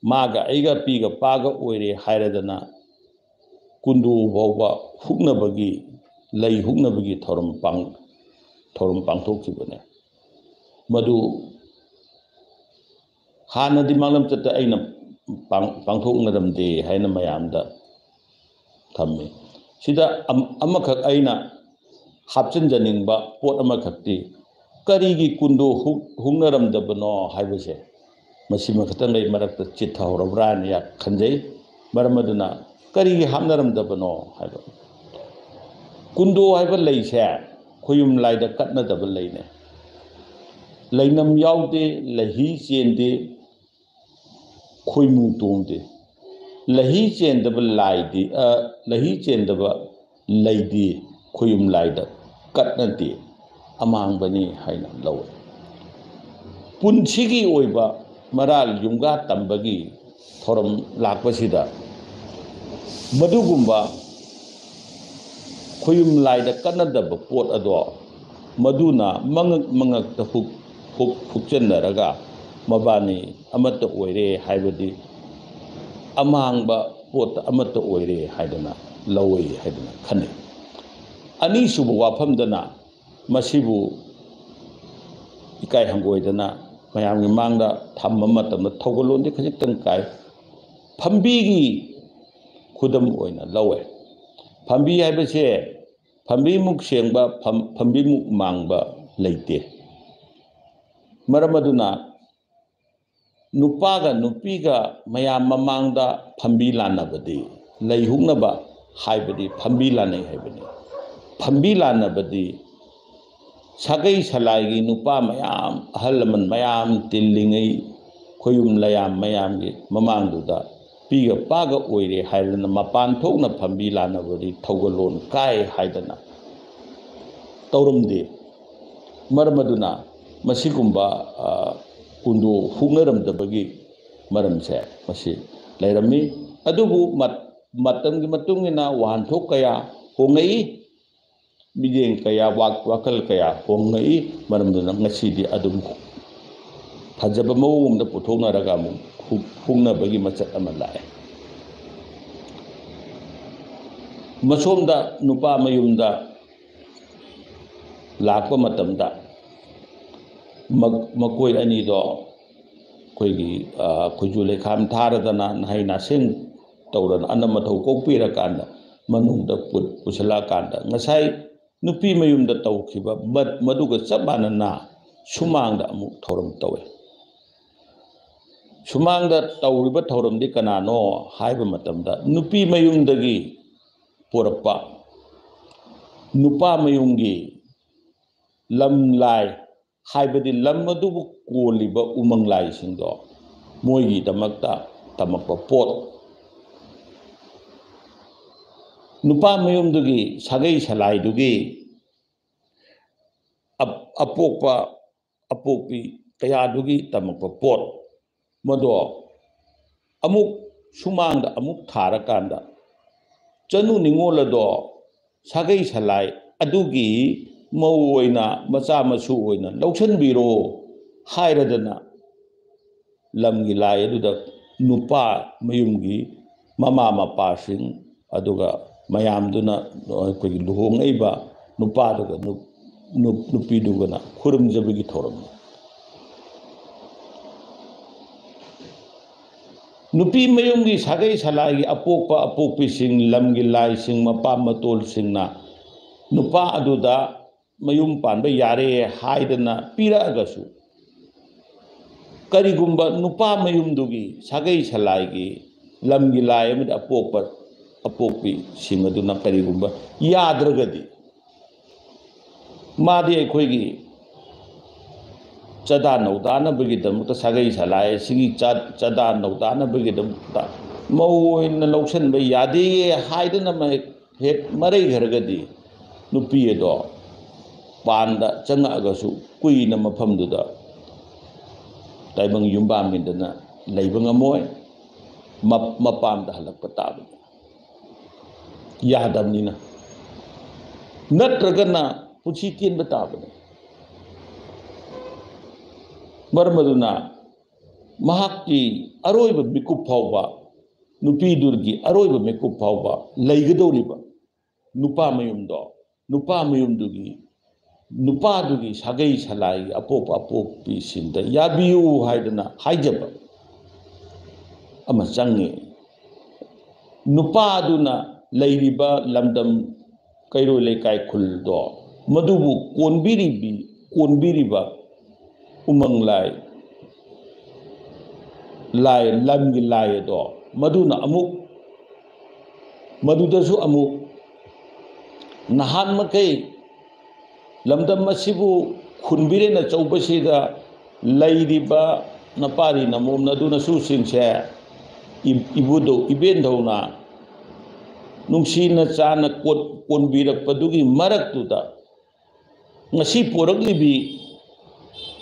ꯃꯥꯒ ꯑꯩꯒ ꯄꯤꯒ ꯄꯥꯒ ꯑꯣꯏꯔꯦ ꯍꯥꯏꯔꯗꯅ ꯀꯨꯟꯗꯣ ꯐꯥꯎꯕ ꯍꯨꯛꯅꯕꯒꯤ, ꯂꯩ ꯍꯨꯛꯅꯕꯒꯤ ꯊꯧꯔꯝ ꯄꯥꯡ-, ꯊꯧꯔꯝ ꯄꯥꯡꯊꯣꯛꯈꯤꯕꯅꯦ꯫ ꯃꯗꯨ ꯍꯥꯟꯅꯗꯤ ꯃꯥꯡꯂꯝꯆꯠꯇ ꯑꯩꯅ ꯄꯥꯡ-, ꯄꯥꯡꯊꯣꯛꯅꯔꯝꯗꯦ ꯍꯥꯏꯅ ꯃꯌꯥꯝꯗ ꯊꯝꯃꯤ꯫ ꯁꯤꯗ ꯑꯝ-, ꯑꯃꯈꯛ ꯑꯩꯅ ꯍꯥꯞꯆꯤꯟꯖꯅꯤꯡꯕ ꯄꯣꯠ ꯑꯃꯈꯛꯇꯤ, ꯀꯔꯤꯒꯤ ꯀꯨꯟꯗꯣ ꯍꯨꯛ-, ꯍꯨꯛꯅꯔꯝꯗꯕꯅꯣ ꯍꯥꯏꯕꯁꯦ, ꯃꯁꯤꯃ ꯈꯛꯇꯪ ꯑꯩ ꯃꯔꯛꯇ ꯆꯤꯠꯊꯍꯧꯔꯕ꯭ꯔꯥ ꯍꯥꯏꯅ ꯌꯥ-, ꯈꯟꯖꯩ꯫ ꯃꯔꯝ ꯑꯗꯨꯅ ꯀꯔꯤꯒꯤ ꯍꯥꯞꯅꯔꯝꯗꯕꯅꯣ ꯍꯥꯏꯕ, ꯀꯨꯟꯗꯣ ꯍꯥꯏꯕ ꯂꯩꯁꯦ ꯈꯣꯌꯨꯝ ꯂꯥꯏꯗ ꯀꯠꯅꯗꯕ ꯂꯩꯅꯦ꯫ ꯂꯩꯅꯝ ꯌꯥꯎꯗꯦ, ꯂꯩꯍꯤ ꯆꯦꯟꯗꯦ, ꯈꯣꯏꯃꯨ ꯇꯣꯡꯗꯦ꯫ ꯂꯩꯍꯤ ꯆꯦꯟꯗꯕ ꯂꯥꯏꯗꯤ, ꯑ, ꯂꯩꯍꯤ ꯆꯦꯟꯗꯕ ꯂꯩꯗꯤ ꯈꯣꯌꯨꯝ ꯂꯥꯏꯗ ꯀꯠꯅꯗꯦ, ꯑꯃꯥꯡꯕꯅꯤ ꯍꯥꯏꯅ ꯂꯧꯏ꯫ ꯄꯨꯟꯁꯤꯒꯤ ꯑꯣꯏꯕ ꯃꯔꯥꯜ ꯌꯨꯝꯒꯥ ꯇꯝꯕꯒꯤ ꯊꯧꯔꯝ ꯂꯥꯛꯄꯁꯤꯗ ꯃꯗꯨꯒꯨꯝꯕ ꯈꯣꯌꯨꯝ ꯂꯥꯏꯗ ꯀꯠꯅꯗꯕ ꯄꯣꯠ ꯑꯗꯣ ꯃꯗꯨꯅ ꯃꯉꯛ ꯃꯉꯛꯇ ꯍꯨꯛ-, ꯍꯨꯛ-, ꯍꯨꯛꯆꯟꯅꯔꯒ ꯃꯕꯥꯅꯤ ꯑꯃꯠꯇ ꯑꯣꯏꯔꯦ ꯍꯥꯏꯕꯗꯤ, ꯑꯃꯥꯡꯕ ꯄꯣꯠꯇ ꯑꯃꯠꯇ ꯑꯣꯏꯔꯦ ꯍꯥꯏꯗꯅ ꯂꯧꯏ ꯍꯥꯏꯗꯅ ꯈꯟꯅꯩ꯫ ꯑꯅꯤꯁꯨꯕ ꯋꯥꯐꯝꯗꯅ ꯃꯁꯤꯕꯨ ꯏꯀꯥꯏ ꯍꯪꯒꯣꯏꯗꯅ ꯃꯌꯥꯝꯒꯤ ꯃꯥꯡꯗ ꯊꯝꯕ ꯃꯇꯝꯗ ꯊꯧꯒꯜꯂꯣꯟꯗꯤ ꯈꯖꯤꯛꯇꯪ ꯀꯥꯏ꯫ ꯐꯝꯕꯤꯒꯤ ꯈꯨꯗꯝ ꯑꯣꯏꯅ ꯂꯧꯋꯦ꯫ ꯐꯝꯕꯤ ꯍꯥꯏꯕꯁꯦ ꯐꯝꯕꯤꯃꯨꯛ ꯁꯦꯡꯕ, ꯐꯝ-, ꯐꯝꯕꯤꯃꯨꯛ ꯃꯥꯡꯕ ꯂꯩꯇꯦ꯫ ꯃꯔꯝ ꯑꯗꯨꯅ ꯅꯨꯄꯥꯒ ꯅꯨꯄꯤꯒ ꯃꯌꯥꯝ ꯃꯃꯥꯡꯗ ꯐꯝꯕꯤ ꯂꯥꯟꯅꯕꯗꯤ, ꯂꯩ ꯍꯨꯛꯅꯕ ꯍꯥꯏꯕꯗꯤ ꯐꯝꯕꯤ ꯂꯥꯟꯅꯩ ꯍꯥꯏꯕꯅꯤ꯫ ꯐꯝꯕꯤ ꯂꯥꯟꯅꯕꯗꯤ ꯁꯥꯒꯩ ꯁꯂꯥꯏꯒꯤ ꯅꯨꯄꯥ ꯃꯌꯥꯝ, ꯑꯍꯜ ꯂꯃꯟ ꯃꯌꯥꯝ ꯇꯤꯜꯂꯤꯉꯩ, ꯈꯣꯌꯨꯝ ꯂꯌꯥꯝ ꯃꯌꯥꯝꯒꯤ ꯃꯃꯥꯡꯗꯨꯗ ꯄꯤꯒ ꯄꯥꯒ ꯑꯣꯏꯔꯦ ꯍꯥꯏꯗꯅ ꯃꯄꯥꯟ ꯊꯣꯛꯅ ꯐꯝꯕꯤ ꯂꯥꯟꯅꯕꯗꯤ ꯊꯧꯒꯜꯂꯣꯟ ꯀꯥꯏ ꯍꯥꯏꯗꯅ ꯇꯧꯔꯝꯗꯦ꯫ ꯃꯔꯝ ꯑꯗꯨꯅ ꯃꯁꯤꯒꯨꯝꯕ, ꯑ, ꯀꯨꯟꯗꯣ ꯍꯨꯛꯅꯔꯝꯗꯕꯒꯤ ꯃꯔꯝꯁꯦ ꯃꯁꯤ ꯂꯩꯔꯝꯃꯤ꯫ ꯑꯗꯨꯕꯨ ꯃꯠ-, ꯃꯇꯝꯒꯤ ꯃꯇꯨꯡ ꯏꯟꯅ ꯋꯥꯍꯟꯊꯣꯛ ꯀꯌꯥ ꯍꯣꯡꯂꯛꯏ, ꯃꯤꯠꯌꯦꯡ ꯀꯌꯥ, ꯋꯥ-, ꯋꯥꯈꯜ ꯀꯌꯥ ꯍꯣꯡꯂꯛꯏ꯫ ꯃꯔꯝ ꯑꯗꯨꯅ ꯉꯁꯤꯗꯤ ꯑꯗꯨꯝ ꯐꯖꯕ ꯃꯑꯣꯡ ꯑꯃꯗ ꯄꯨꯊꯣꯛꯅꯔꯒ ꯑꯃꯨꯛ ꯍꯨ-, ꯍꯨꯛꯅꯕꯒꯤ ꯃꯆꯠ ꯑꯃ ꯂꯥꯛꯑꯦ꯫ ꯃꯁꯣꯝꯗ ꯅꯨꯄꯥ ꯃꯌꯨꯝꯗ ꯂꯥꯛꯄ ꯃꯇꯝꯗ ꯃ-, ꯃꯈꯣꯏ ꯑꯅꯤꯗꯣ ꯑꯩꯈꯣꯏꯒꯤ, ꯑ, ꯈꯨꯖꯨ ꯂꯩꯈꯥꯝ ꯊꯥꯔꯗꯅ, ꯅꯍꯩ ꯅꯥꯁꯤꯡ ꯇꯧꯔꯅ, ꯑꯅꯝ ꯑꯊꯧ ꯀꯣꯛꯄꯤꯔꯀꯥꯟꯗ ꯃꯅꯨꯡꯗ ꯄꯨ-, ꯄꯨꯁꯤꯜꯂꯛꯑꯀꯥꯟꯗ ꯉꯁꯥꯏ ꯅꯨꯄꯤ ꯃꯌꯨꯝꯗ ꯇꯧꯈꯤꯕ ꯃ-, ꯃꯗꯨꯒ ꯆꯞ ꯃꯥꯟꯅꯅ ꯁꯨꯃꯥꯡꯗ ꯑꯃꯨꯛ ꯊꯧꯔꯝ ꯇꯧꯋꯤ꯫ ꯁꯨꯃꯥꯡꯗ ꯇꯧꯔꯤꯕ ꯊꯧꯔꯝꯗꯤ ꯀꯅꯥꯅꯣ ꯍꯥꯏꯕ ꯃꯇꯝꯗ, ꯅꯨꯄꯤ ꯃꯌꯨꯝꯗꯒꯤ ꯄꯨꯔꯛꯄ ꯅꯨꯄꯥ ꯃꯌꯨꯝꯒꯤ ꯂꯝ ꯂꯥꯏ, ꯍꯥꯏꯕꯗꯤ ꯂꯝ ꯑꯗꯨꯕꯨ ꯀꯣꯜꯂꯤꯕ ꯎꯃꯪ ꯂꯥꯏꯁꯤꯡꯗꯣ, ꯃꯣꯏꯒꯤꯗꯃꯛꯇ ꯇꯝꯃꯛꯄ ꯄꯣꯠ꯫ ꯅꯨꯄꯥ ꯃꯌꯨꯝꯗꯨꯒꯤ ꯁꯥꯒꯩ ꯁꯂꯥꯏꯗꯨꯒꯤ ꯑꯞ-, ꯑꯄꯣꯛꯄ ꯑꯄꯣꯛꯄꯤ ꯀꯌꯥꯗꯨꯒꯤ ꯇꯝꯃꯛꯄ ꯄꯣꯠ, ꯃꯗꯣ ꯑꯃꯨꯛ ꯁꯨꯃꯥꯡꯗ ꯑꯃꯨꯛ ꯊꯥꯔꯀꯥꯟꯗ, ꯆꯅꯨ ꯅꯤꯉꯣꯜ ꯑꯗꯣ ꯁꯥꯒꯩ ꯁꯂꯥꯏ ꯑꯗꯨꯒꯤ ꯃꯧ ꯑꯣꯏꯅ, ꯃꯆꯥ ꯃꯁꯨ ꯑꯣꯏꯅ ꯂꯧꯁꯤꯟꯕꯤꯔꯣ ꯍꯥꯏꯔꯗꯅ, ꯂꯝꯒꯤ ꯂꯥꯏ ꯑꯗꯨꯗ ꯅꯨꯄꯥ ꯃꯌꯨꯝꯒꯤ ꯃꯃꯥ ꯃꯄꯥꯁꯤꯡ, ꯑꯗꯨꯒ ꯃꯌꯥꯝꯗꯨꯅ, ꯑꯩꯈꯣꯏꯒꯤ ꯂꯨꯍꯣꯡꯉꯛꯏꯕ ꯅꯨꯄꯥꯗꯨꯒ ꯅꯨ-, ꯅꯨ-, ꯅꯨꯄꯤꯗꯨꯒꯅ ꯈꯨꯔꯨꯝꯖꯕꯒꯤ ꯊꯧꯔꯝꯅꯤ꯫ ꯅꯨꯄꯤ ꯃꯌꯨꯝꯒꯤ ꯁꯥꯒꯩ ꯁꯂꯥꯏꯒꯤ ꯑꯄꯣꯛꯄ ꯑꯄꯣꯛꯄꯤꯁꯤꯡ, ꯂꯝꯒꯤ ꯂꯥꯏꯁꯤꯡ, ꯃꯄꯥ ꯃꯇꯣꯜꯁꯤꯡꯅ ꯅꯨꯄꯥ ꯑꯗꯨꯗ ꯃꯌꯨꯝ ꯄꯥꯟꯕ ꯌꯥꯔꯦ ꯍꯥꯏꯗꯅ ꯄꯤꯔꯛꯑꯒꯁꯨ, ꯀꯔꯤꯒꯨꯝꯕ ꯅꯨꯄꯥ ꯃꯌꯨꯝꯗꯨꯒꯤ ꯁꯥꯒꯩ ꯁꯂꯥꯏꯒꯤ, ꯂꯝꯒꯤ ꯂꯥꯏ ꯑꯃꯗꯤ ꯑꯄꯣꯛꯄ ꯑꯄꯣꯛꯄꯤꯁꯤꯡ ꯑꯗꯨꯅ ꯀꯔꯤꯒꯨꯝꯕ ꯌꯥꯗ꯭ꯔꯒꯗꯤ, ꯃꯥꯗꯤ ꯑꯩꯈꯣꯏꯒꯤ ꯆꯥꯗꯥ ꯅꯧꯗꯥꯅꯕꯒꯤꯗꯃꯛꯇ, ꯁꯥꯒꯩ ꯁꯂꯥꯏ ꯑꯁꯤꯒꯤ ꯆꯥ-, ꯆꯥꯗꯥ ꯅꯧꯗꯥꯅꯕꯒꯤꯗꯃꯛꯇ ꯃꯧ ꯑꯣꯏꯅ ꯂꯧꯁꯤꯟꯕ ꯌꯥꯗꯦ ꯍꯥꯏꯗꯅ ꯃ-, ꯍꯦꯛ ꯃꯔꯩꯈ꯭ꯔꯒꯗꯤ, ꯅꯨꯄꯤ ꯑꯗꯣ ꯄꯥꯟꯗ ꯆꯪꯉꯛꯑꯒꯁꯨ ꯀꯨꯏꯅ ꯃꯐꯝꯗꯨꯗ ꯇꯥꯏꯕꯪ ꯌꯨꯝꯕꯥꯟ ꯃꯤꯟꯗꯅ ꯂꯩꯕ ꯉꯝꯃꯣꯏ, ꯃ-, ꯃꯄꯥꯝꯗ ꯍꯜꯂꯛꯄ ꯇꯥꯕꯅꯤ꯫ ꯌꯥꯗꯕꯅꯤꯅ꯫ ꯅꯠꯇ꯭ꯔꯒꯅ ꯄꯨꯟꯁꯤ ꯇꯦꯟꯕ ꯇꯥꯕꯅꯤ꯫ ꯃꯔꯝ ꯑꯗꯨꯅ ꯃꯍꯥꯛꯀꯤ ꯑꯔꯣꯏꯕ ꯃꯤꯀꯨꯞ ꯐꯥꯎꯕ, ꯅꯨꯄꯤꯗꯨꯒꯤ ꯑꯔꯣꯏꯕ ꯃꯤꯀꯨꯞ ꯐꯥꯎꯕ ꯂꯩꯒꯗꯧꯔꯤꯕ ꯅꯨꯄꯥ ꯃꯌꯨꯝꯗꯣ, ꯅꯨꯄꯥ ꯃꯌꯨꯝꯗꯨꯒꯤ, ꯅꯨꯄꯥꯗꯨꯒꯤ ꯁꯥꯒꯩ ꯁꯂꯥꯏꯒꯤ ꯑꯄꯣꯛꯄ ꯑꯄꯣꯛꯄꯤꯁꯤꯡꯗ ꯌꯥꯕꯤꯌꯨ ꯍꯥꯏꯗꯅ ꯍꯥꯏꯖꯕ ꯑꯃ ꯆꯪꯉꯤ꯫ ꯅꯨꯄꯥꯗꯨꯅ ꯂꯩꯔꯤꯕ ꯂꯝꯗꯝ ꯀꯩꯔꯣꯏ ꯂꯩꯀꯥꯏ ꯈꯨꯜꯗꯣ, ꯃꯗꯨꯕꯨ ꯀꯣꯟꯕꯤꯔꯤꯕꯤ-, ꯀꯣꯟꯕꯤꯔꯤꯕ ꯎꯃꯪ ꯂꯥꯏ, ꯂꯥꯏ, ꯂꯝꯒꯤ ꯂꯥꯏ ꯑꯗꯣ, ꯃꯗꯨꯅ ꯑꯃꯨꯛ, ꯃꯗꯨꯗꯁꯨ ꯑꯃꯨꯛ ꯅꯍꯥꯟ ꯃꯈꯩ ꯂꯝꯗꯝ ꯑꯁꯤꯕꯨ ꯈꯨꯟꯕꯤꯔꯦꯟ ꯑꯆꯧꯕꯁꯤꯗ ꯂꯩꯔꯤꯕ ꯅꯄꯥꯔꯤ ꯅꯃꯣꯝ ꯅꯗꯨ ꯅꯁꯨꯁꯤꯡꯁꯦ, ꯏ-, ꯏꯕꯨꯙꯧ ꯏꯕꯦꯟꯙꯧꯅ ꯅꯨꯡꯁꯤꯅ ꯆꯥꯅ ꯀꯣꯟ-, ꯀꯣꯟꯕꯤꯔꯛꯄꯗꯨꯒꯤ ꯃꯔꯛꯇꯨꯗ, ꯉꯁꯤ ꯄꯣꯔꯛꯂꯤꯕꯤ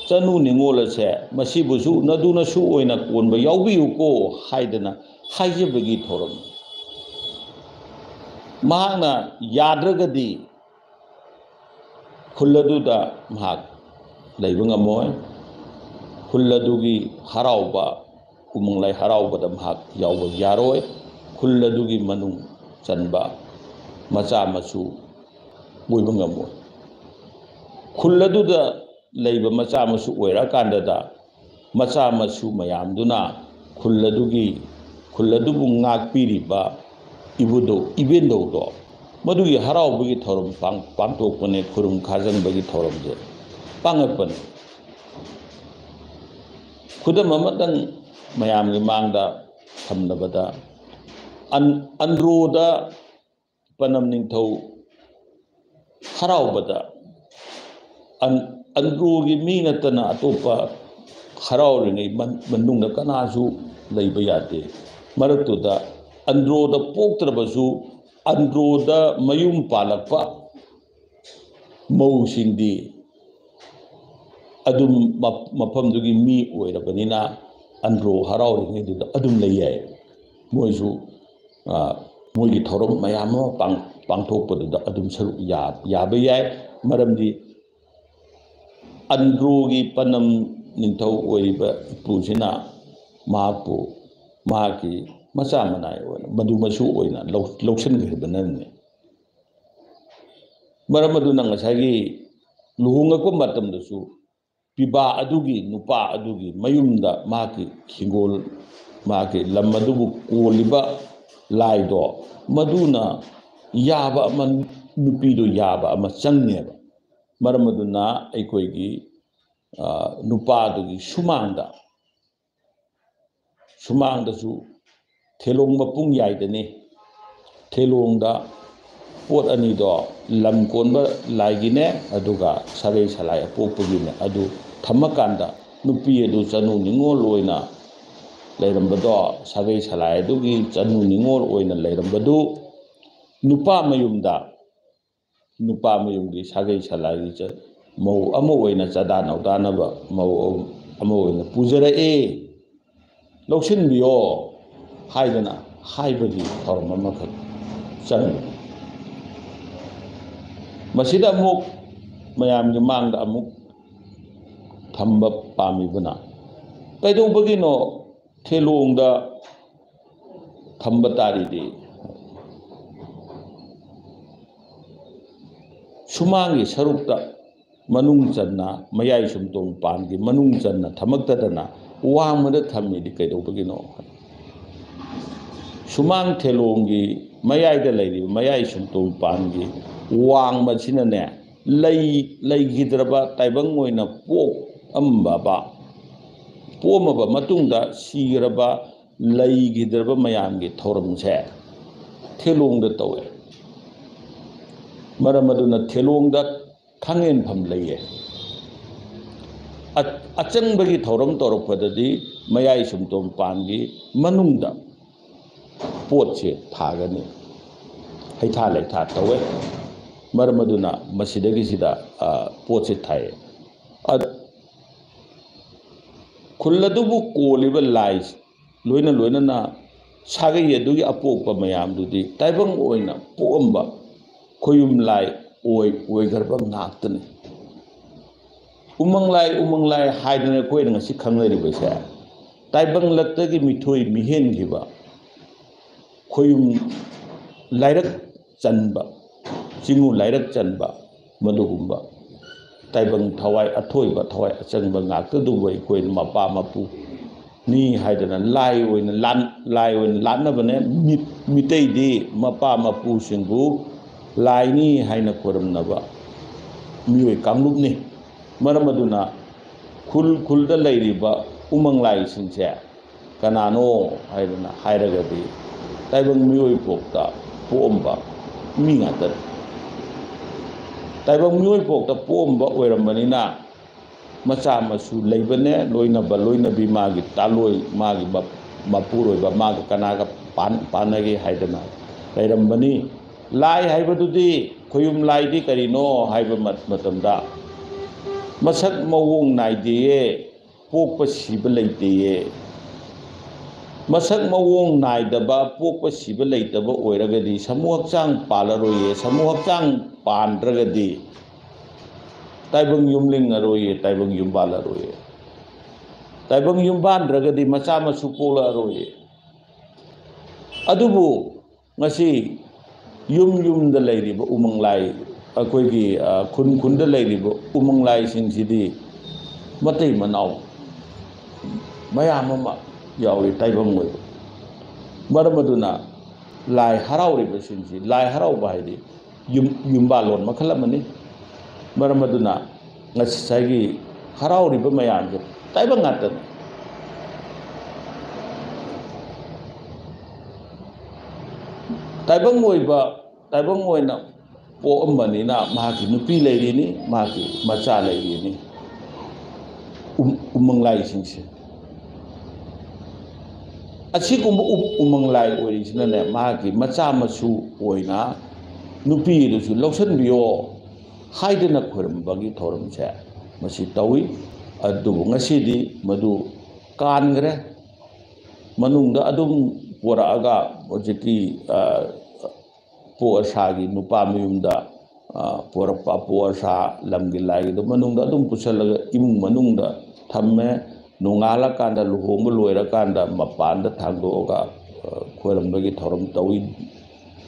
ꯆꯅꯨ ꯅꯤꯉꯣꯜ ꯑꯁꯦ, ꯃꯁꯤꯕꯨꯁꯨ ꯅꯗꯨ ꯅꯁꯨ ꯑꯣꯏꯅ ꯀꯣꯟꯕ ꯌꯥꯎꯕꯤꯌꯨꯀꯣ ꯍꯥꯏꯗꯅ ꯍꯥꯏꯖꯕꯒꯤ ꯊꯧꯔꯝ꯫ ꯃꯍꯥꯛꯅ ꯌꯥꯗ꯭ꯔꯒꯗꯤ ꯈꯨꯜ ꯑꯗꯨꯗ ꯃꯍꯥꯛ ꯂꯩꯕ ꯉꯝꯃꯣꯏ꯫ ꯈꯨꯜ ꯑꯗꯨꯒꯤ ꯍꯔꯥꯎꯕ, ꯎꯃꯪ ꯂꯥꯏ ꯍꯔꯥꯎꯕꯗ ꯃꯍꯥꯛ ꯌꯥꯎꯕ ꯌꯥꯔꯣꯏ꯫ ꯈꯨꯜ ꯑꯗꯨꯒꯤ ꯃꯅꯨꯡ ꯆꯟꯕ ꯃꯆꯥ ꯃꯁꯨ ꯑꯣꯏꯕ ꯉꯝꯃꯣꯏ꯫ ꯈꯨꯜ ꯑꯗꯨꯗ ꯂꯩꯕ ꯃꯆꯥ ꯃꯁꯨ ꯑꯣꯏꯔꯛꯑꯀꯥꯟꯗꯗ, ꯃꯆꯥ ꯃꯁꯨ ꯃꯌꯥꯝꯗꯨꯅ ꯈꯨꯜ ꯑꯗꯨꯒꯤ, ꯈꯨꯜ ꯑꯗꯨꯕꯨ ꯉꯥꯛꯄꯤꯔꯤꯕ ꯏꯕꯨꯙꯧ ꯏꯕꯦꯟꯙꯧꯗꯣ, ꯃꯗꯨꯒꯤ ꯍꯔꯥꯎꯕꯒꯤ ꯊꯧꯔꯝ ꯄꯥꯡ-, ꯄꯥꯡꯊꯣꯛꯄꯅꯦ, ꯈꯨꯔꯨꯝ ꯈꯥꯖꯟꯕꯒꯤ ꯊꯧꯔꯝꯁꯦ ꯄꯥꯡꯉꯛꯄꯅꯦ꯫ ꯈꯨꯗꯝ ꯑꯃꯇꯪ ꯃꯌꯥꯝꯒꯤ ꯃꯥꯡꯗ ꯊꯝꯂꯕꯗ, ꯑꯟ-, ꯑꯟꯗ꯭ꯔꯣꯗ ꯄꯅꯝ ꯅꯤꯡꯊꯧ ꯍꯔꯥꯎꯕꯗ, ꯑꯟ-, ꯑꯟꯗ꯭ꯔꯣꯒꯤ ꯃꯤ ꯅꯠꯇꯅ ꯑꯇꯣꯞꯄ ꯍꯔꯥꯎꯔꯤꯉꯩ ꯃꯟ-, ꯃꯅꯨꯡꯗ ꯀꯅꯥꯁꯨ ꯂꯩꯕ ꯌꯥꯗꯦ꯫ ꯃꯔꯛꯇꯨꯗ ꯑꯟꯗ꯭ꯔꯣꯗ ꯄꯣꯛꯇ꯭ꯔꯕꯁꯨ, ꯑꯟꯗ꯭ꯔꯣꯗ ꯃꯌꯨꯝ ꯄꯥꯜꯂꯛꯄ ꯃꯧꯁꯤꯡꯗꯤ ꯑꯗꯨꯝ ꯃ-, ꯃꯐꯝꯗꯨꯒꯤ ꯃꯤ ꯑꯣꯏꯔꯕꯅꯤꯅ, ꯑꯟꯗ꯭ꯔꯣ ꯍꯔꯥꯎꯔꯤꯉꯩꯗꯨꯗ ꯑꯗꯨꯝ ꯂꯩ ꯌꯥꯏ꯫ ꯃꯣꯏꯁꯨ, ꯑ, ꯃꯣꯏꯒꯤ ꯊꯧꯔꯝ ꯃꯌꯥꯝ ꯑꯃ ꯄꯥꯡ-, ꯄꯥꯡꯊꯣꯛꯄꯗꯨꯗ ꯑꯗꯨꯝ ꯁꯔꯨꯛ ꯌꯥ-, ꯌꯥꯕ ꯌꯥꯏ꯫ ꯃꯔꯝꯗꯤ ꯑꯟꯗ꯭ꯔꯣꯒꯤ ꯄꯅꯝ ꯅꯤꯡꯊꯧ ꯑꯣꯏꯔꯤꯕ ꯏꯄꯨꯁꯤꯅ ꯃꯍꯥꯛꯄꯨ ꯃꯍꯥꯛꯀꯤ ꯃꯆꯥ ꯃꯅꯥꯏ ꯑꯣꯏꯅ, ꯃꯗꯨ ꯃꯁꯨ ꯑꯣꯏꯅ ꯂꯧ-, ꯂꯧꯁꯤꯟꯈ꯭ꯔꯤꯕꯅꯅꯤ꯫ ꯃꯔꯝ ꯑꯗꯨꯅ ꯉꯁꯥꯏꯒꯤ ꯂꯨꯍꯣꯡꯂꯛꯄ ꯃꯇꯝꯗꯁꯨ ꯄꯤꯕꯥ ꯑꯗꯨꯒꯤ, ꯅꯨꯄꯥ ꯑꯗꯨꯒꯤ ꯃꯌꯨꯝꯗ ꯃꯍꯥꯛꯀꯤ ꯍꯤꯡꯒꯣꯜ, ꯃꯍꯥꯛꯀꯤ ꯂꯝ ꯑꯗꯨꯕꯨ ꯀꯣꯜꯂꯤꯕ ꯂꯥꯏꯗꯣ, ꯃꯗꯨꯅ ꯌꯥꯕ ꯑꯃ, ꯅꯨꯄꯤꯗꯣ ꯌꯥꯕ ꯑꯃ ꯆꯪꯉꯦꯕ꯫ ꯃꯔꯝ ꯑꯗꯨꯅ ꯑꯩꯈꯣꯏꯒꯤ, ꯑ, ꯅꯨꯄꯥꯗꯨꯒꯤ ꯁꯨꯃꯥꯡꯗ, ꯁꯨꯃꯥꯡꯗꯁꯨ ꯊꯦꯂꯣꯡ ꯃꯄꯨꯡ ꯌꯥꯏꯗꯅꯤ꯫ ꯊꯦꯂꯣꯡꯗ ꯄꯣꯠ ꯑꯅꯤꯗꯣ, ꯂꯝ ꯀꯣꯟꯕ ꯂꯥꯏꯒꯤꯅꯦ, ꯑꯗꯨꯒ ꯁꯥꯒꯩ ꯁꯂꯥꯏ ꯑꯄꯣꯛꯄꯒꯤꯅꯦ, ꯑꯗꯨ ꯊꯝꯃꯀꯥꯟꯗ ꯅꯨꯄꯤ ꯑꯗꯨ ꯆꯅꯨ ꯅꯤꯉꯣꯜ ꯑꯣꯏꯅ ꯂꯩꯔꯝꯕꯗꯣ, ꯁꯥꯒꯩ ꯁꯂꯥꯏ ꯑꯗꯨꯒꯤ ꯆꯅꯨ ꯅꯤꯉꯣꯜ ꯑꯣꯏꯅ ꯂꯩꯔꯝꯕꯗꯨ ꯅꯨꯄꯥ ꯃꯌꯨꯝꯗ, ꯅꯨꯄꯥ ꯃꯌꯨꯝꯒꯤ ꯁꯥꯒꯩ ꯁꯂꯥꯏꯒꯤ ꯆ-, ꯃꯧ ꯑꯃ ꯑꯣꯏꯅ ꯆꯥꯗꯥ ꯅꯧꯗꯥꯅꯕ ꯃꯧ ꯑꯃ ꯑꯣꯏꯅ ꯄꯨꯖꯔꯛꯑꯦ, ꯂꯧꯁꯤꯟꯕꯤꯌꯣ ꯍꯥꯏꯗꯅ ꯍꯥꯏꯕꯒꯤ ꯊꯧꯔꯝ ꯑꯃꯈꯛ ꯆꯪꯕꯅꯤ꯫ ꯃꯁꯤꯗ ꯑꯃꯨꯛ ꯃꯌꯥꯝꯒꯤ ꯃꯥꯡꯗ ꯑꯃꯨꯛ ꯊꯝꯕ ꯄꯥꯝꯃꯤꯕꯅ, ꯀꯩꯗꯧꯕꯒꯤꯅꯣ ꯊꯦꯂꯣꯡꯗ ꯊꯝꯕ ꯇꯥꯔꯤꯗꯤ? ꯁꯨꯃꯥꯡꯒꯤ ꯁꯔꯨꯛꯇ ꯃꯅꯨꯡ ꯆꯟꯅ, ꯃꯌꯥꯏ ꯁꯨꯝꯇꯣꯡ ꯄꯥꯟꯒꯤ ꯃꯅꯨꯡ ꯆꯟꯅ ꯊꯝꯃꯛꯇꯗꯅ ꯋꯥꯡꯃꯗ ꯊꯝꯃꯤꯗꯤ ꯀꯩꯗꯧꯕꯒꯤꯅꯣ? ꯁꯨꯃꯥꯡ ꯊꯦꯂꯣꯡꯒꯤ ꯃꯌꯥꯏꯗ ꯂꯩꯔꯤꯕ ꯃꯌꯥꯏ ꯁꯨꯝꯇꯣꯡ ꯄꯥꯟꯒꯤ ꯋꯥꯡꯃꯁꯤꯅꯅꯦ, ꯂꯩ, ꯂꯩꯈꯤꯗ꯭ꯔꯕ ꯇꯥꯏꯕꯪ ꯑꯣꯏꯅ ꯄꯣꯛꯑꯝꯕ, ꯄꯣꯛꯑꯝꯃꯕ ꯃꯇꯨꯡꯗ ꯁꯤꯈ꯭ꯔꯕ, ꯂꯩꯈꯤꯗ꯭ꯔꯕ ꯃꯌꯥꯝꯒꯤ ꯊꯧꯔꯝꯁꯦ ꯊꯦꯂꯣꯡꯗ ꯇꯧꯋꯦ꯫ ꯃꯔꯝ ꯑꯗꯨꯅ ꯊꯦꯂꯣꯡꯗ ꯈꯥꯡꯉꯦꯟꯐꯝ ꯂꯩꯌꯦ꯫ ꯑ-, ꯑꯆꯪꯕꯒꯤ ꯊꯧꯔꯝ ꯇꯧꯔꯛꯄꯗꯗꯤ ꯃꯌꯥꯏ ꯁꯨꯝꯇꯣꯝ ꯄꯥꯟꯒꯤ ꯃꯅꯨꯡꯗ ꯄꯣꯠꯁꯦ ꯊꯥꯒꯅꯤ꯫ ꯍꯩꯊꯥ ꯂꯩꯊꯥ ꯇꯧꯋꯦ꯫ ꯃꯔꯝ ꯑꯗꯨꯅ ꯃꯁꯤꯗꯒꯤꯁꯤꯗ, ꯑ, ꯄꯣꯠꯁꯦ ꯊꯥꯏ꯫ ꯑ-, ꯈꯨꯜ ꯑꯗꯨꯕꯨ ꯀꯣꯜꯂꯤꯕ ꯂꯥꯏ ꯂꯣꯏꯅ ꯂꯣꯏꯅꯅ ꯁꯥꯒꯩ ꯑꯗꯨꯒꯤ ꯑꯄꯣꯛꯄ ꯃꯌꯥꯝꯗꯨꯗꯤ ꯇꯥꯏꯕꯪ ꯑꯣꯏꯅ ꯄꯣꯛꯑꯝꯕ ꯈꯣꯌꯨꯝ ꯂꯥꯏ ꯑꯣꯏ-, ꯑꯣꯏꯈ꯭ꯔꯕ ꯉꯥꯛꯇꯅꯤ꯫ ꯎꯃꯪ ꯂꯥꯏ, ꯎꯃꯪ ꯂꯥꯏ ꯍꯥꯏꯗꯅ ꯑꯩꯈꯣꯏꯅ ꯉꯁꯤ ꯈꯪꯅꯔꯤꯕꯁꯦ, ꯇꯥꯏꯕꯪ ꯂꯛꯇꯒꯤ ꯃꯤꯊꯣꯏ ꯃꯤꯍꯦꯟꯈꯤꯕ, ꯈꯣꯏꯌꯨꯝ ꯂꯥꯏꯔꯛ ꯆꯟꯕ, ꯆꯤꯡꯉꯨ ꯂꯥꯏꯔꯛ ꯆꯟꯕ, ꯃꯗꯨꯒꯨꯝꯕ ꯇꯥꯏꯕꯪ ꯊꯋꯥꯏ ꯑꯊꯣꯏꯕ, ꯊꯋꯥꯏ ꯑꯆꯪꯕ ꯉꯥꯛꯇꯗꯨꯕꯨ ꯑꯩꯈꯣꯏꯅ ꯃꯄꯥ ꯃꯄꯨ ꯅꯤ ꯍꯥꯏꯗꯅ ꯂꯥꯏ ꯑꯣꯏꯅ ꯂꯥꯠ-, ꯂꯥꯏ ꯑꯣꯏꯅ ꯂꯥꯠꯅꯕꯅꯦ꯫ ꯃꯤ-, ꯃꯤꯇꯩꯗꯤ ꯃꯄꯥ ꯃꯄꯨꯁꯤꯡꯕꯨ ꯂꯥꯏꯅꯤ ꯍꯥꯏꯅ ꯈꯣꯏꯔꯝꯅꯕ ꯃꯤꯑꯣꯏ ꯀꯥꯡꯂꯨꯞꯅꯤ꯫ ꯃꯔꯝ ꯑꯗꯨꯅ ꯈꯨꯜ ꯈꯨꯜꯗ ꯂꯩꯔꯤꯕ ꯎꯃꯪ ꯂꯥꯏꯁꯤꯡꯁꯦ ꯀꯅꯥꯅꯣ ꯍꯥꯏꯗꯅ ꯍꯥꯏꯔꯒꯗꯤ, ꯇꯥꯏꯕꯪ ꯃꯤꯑꯣꯏ ꯄꯣꯛꯇ ꯄꯣꯛꯑꯝꯕ ꯃꯤ ꯉꯥꯛꯇꯅꯤ꯫ ꯇꯥꯏꯕꯪ ꯃꯤꯑꯣꯏ ꯄꯣꯛꯇ ꯄꯣꯛꯑꯝꯕ ꯑꯣꯏꯔꯝꯕꯅꯤꯅ, ꯃꯆꯥ ꯃꯁꯨ ꯂꯩꯕꯅꯦ, ꯂꯣꯏꯅꯕ ꯂꯣꯏꯅꯕꯤ, ꯃꯥꯒꯤ ꯇꯥꯂꯣꯏ, ꯃꯥꯒꯤ ꯃ-, ꯃꯄꯨꯔꯣꯏꯕ, ꯃꯥꯒ ꯀꯅꯥꯒ ꯄꯥꯟ-, ꯄꯥꯟꯅꯒꯦ ꯍꯥꯏꯗꯅ ꯂꯩꯔꯝꯕꯅꯤ꯫ ꯂꯥꯏ ꯍꯥꯏꯕꯗꯨꯗꯤ, ꯈꯣꯌꯨꯝ ꯂꯥꯏꯗꯤ ꯀꯔꯤꯅꯣ ꯍꯥꯏꯕ ꯃ-, ꯃꯇꯝꯗ, ꯃꯁꯛ ꯃꯑꯣꯡ ꯅꯥꯏꯗꯦꯌꯦ, ꯄꯣꯛꯄ ꯁꯤꯕ ꯂꯩꯇꯦꯌꯦ꯫ ꯃꯁꯛ ꯃꯑꯣꯡ ꯅꯥꯏꯗꯕ, ꯄꯣꯛꯄ ꯁꯤꯕ ꯂꯩꯇꯕ ꯑꯣꯏꯔꯒꯗꯤ ꯁꯥꯃꯨ ꯍꯛꯆꯥꯡ ꯄꯥꯜꯂꯔꯣꯏꯌꯦ꯫ ꯁꯥꯃꯨ ꯍꯛꯆꯥꯡ ꯄꯥꯟꯗ꯭ꯔꯒꯗꯤ ꯇꯥꯏꯕꯪ ꯌꯨꯝꯂꯤꯡꯉꯔꯣꯏꯌꯦ, ꯇꯥꯏꯕꯪ ꯌꯨꯝꯕꯥꯜꯂꯔꯣꯏꯌꯦ꯫ ꯇꯥꯏꯕꯪ ꯌꯨꯝꯕꯥꯟꯗ꯭ꯔꯒꯗꯤ ꯃꯆꯥ ꯃꯁꯨ ꯄꯣꯛꯂꯛꯑꯔꯣꯏꯌꯦ꯫ ꯑꯗꯨꯕꯨ ꯉꯁꯤ ꯌꯨꯝ ꯌꯨꯝꯗ ꯂꯩꯔꯤꯕ ꯎꯃꯪ ꯂꯥꯏ, ꯑꯩꯈꯣꯏꯒꯤ, ꯑ, ꯈꯨꯟ ꯈꯨꯟꯗ ꯂꯩꯔꯤꯕ ꯎꯃꯪ ꯂꯥꯏꯁꯤꯡꯁꯤꯗꯤ ꯃꯇꯩ ꯃꯅꯥꯎ ꯃꯌꯥꯝ ꯑꯃ ꯌꯥꯎꯔꯤ ꯇꯥꯏꯕꯪ ꯑꯣꯏꯕ꯫ ꯃꯔꯝ ꯑꯗꯨꯅ ꯂꯥꯏ ꯍꯔꯥꯎꯔꯤꯕꯁꯤꯡꯁꯤ, ꯂꯥꯏ ꯍꯔꯥꯎꯕ ꯍꯥꯏꯗꯤ ꯌꯨꯝ, ꯌꯨꯝꯕꯥꯜꯂꯣꯟ ꯃꯈꯜ ꯑꯃꯅꯤ꯫ ꯃꯔꯝ ꯑꯗꯨꯅ ꯉꯁꯥꯏꯒꯤ ꯍꯔꯥꯎꯔꯤꯕ ꯃꯌꯥꯝꯁꯦ ꯇꯥꯏꯕꯪ ꯉꯥꯛꯇꯅꯤ꯫ ꯇꯥꯏꯕꯪ ꯑꯣꯏꯕ, ꯇꯥꯏꯕꯪ ꯑꯣꯏꯅ ꯄꯣꯛꯑꯝꯕꯅꯤꯅ ꯃꯍꯥꯛꯀꯤ ꯅꯨꯄꯤ ꯂꯩꯔꯤꯅꯤ, ꯃꯍꯥꯛꯀꯤ ꯃꯆꯥ ꯂꯩꯔꯤꯅꯤ꯫ ꯎꯝ-, ꯎꯃꯪ ꯂꯥꯏꯁꯤꯡꯁꯦ꯫ ꯑꯁꯤꯒꯨꯝꯕ ꯎ-, ꯎꯃꯪ ꯂꯥꯏ ꯑꯣꯏꯔꯤꯁꯤꯅꯅꯦ, ꯃꯍꯥꯛꯀꯤ ꯃꯆꯥ ꯃꯁꯨ ꯑꯣꯏꯅ ꯅꯨꯄꯤ ꯑꯗꯨꯁꯨ ꯂꯧꯁꯤꯟꯕꯤꯌꯣ ꯍꯥꯏꯗꯅ ꯈꯣꯏꯔꯝꯕꯒꯤ ꯊꯧꯔꯝꯁꯦ ꯃꯁꯤ ꯇꯧꯏ꯫ ꯑꯗꯨꯕꯨ ꯉꯁꯤꯗꯤ ꯃꯗꯨ ꯀꯥꯟꯈ꯭ꯔꯦ꯫ ꯃꯅꯨꯡꯗ ꯑꯗꯨꯝ ꯄꯣꯔꯛꯑꯒ ꯍꯧꯖꯤꯛꯀꯤ, ꯑ, ꯄꯣ ꯑꯁꯥꯒꯤ ꯅꯨꯄꯥ ꯃꯌꯨꯝꯗ ꯄꯣꯔꯛꯄ ꯑꯄꯣ ꯑꯁꯥ ꯂꯝꯒꯤ ꯂꯥꯏꯒꯤꯗꯣ ꯃꯅꯨꯡꯗ ꯑꯗꯨꯝ ꯄꯨꯁꯜꯂꯒ ꯏꯃꯨꯡ ꯃꯅꯨꯡꯗ ꯊꯝꯃꯦ꯫ ꯅꯣꯡꯉꯥꯜꯂꯀꯥꯟꯗ, ꯂꯨꯍꯣꯡꯕ ꯂꯣꯏꯔꯀꯥꯟꯗ ꯃꯄꯥꯟꯗ ꯊꯥꯡꯗꯣꯛꯑꯒ, ꯑ, ꯈꯣꯏꯔꯝꯕꯒꯤ ꯊꯧꯔꯝ ꯇꯧꯏ꯫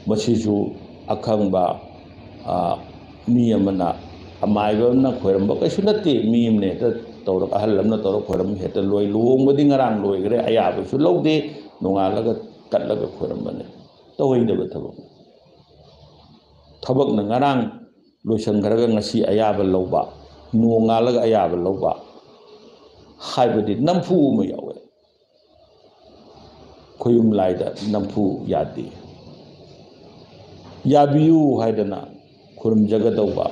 ꯃꯁꯤꯁꯨ ꯑꯈꯪꯕ, ꯑ, ꯃꯤ ꯑꯃꯅ, ꯑꯃꯥꯏꯕ ꯑꯃꯅ ꯈꯣꯏꯔꯝꯕ ꯀꯩꯁꯨ ꯅꯠꯇꯦ꯫ ꯃꯤ ꯑꯃꯅ ꯍꯦꯛꯇ ꯇꯧꯔꯒ, ꯑꯍꯜ ꯑꯃꯅ ꯇꯧꯔꯒ ꯈꯣꯏꯔꯝꯕ ꯍꯦꯛꯇ ꯂꯣꯏ꯫ ꯂꯨꯍꯣꯡꯕꯗꯤ ꯉꯔꯥꯡ ꯂꯣꯏꯈ꯭ꯔꯦ, ꯑꯌꯥꯕꯁꯨ ꯂꯧꯗꯦ, ꯅꯣꯡꯉꯥꯜꯂꯒ ꯀꯠꯂꯒ ꯈꯣꯏꯔꯝꯕꯅꯦ꯫ ꯇꯧꯍꯩꯗꯕ ꯊꯕꯛꯅꯤ꯫ ꯊꯕꯛꯅ ꯉꯔꯥꯡ ꯂꯣꯏꯁꯤꯟꯈ꯭ꯔꯒ ꯉꯁꯤ ꯑꯌꯥꯕ ꯂꯧꯕ, ꯅꯣꯡꯉꯥꯜꯂꯒ ꯑꯌꯥꯕ ꯂꯧꯕ ꯍꯥꯏꯕꯗꯤ ꯅꯝꯐꯨ ꯑꯃ ꯌꯥꯎꯋꯦ꯫ ꯈꯣꯌꯨꯝ ꯂꯥꯏꯗ ꯅꯝꯐꯨ ꯌꯥꯗꯦ꯫ ꯌꯥꯕꯤꯌꯨ ꯍꯥꯏꯗꯅ ꯈꯨꯔꯨꯝꯖꯒꯗꯧꯕ,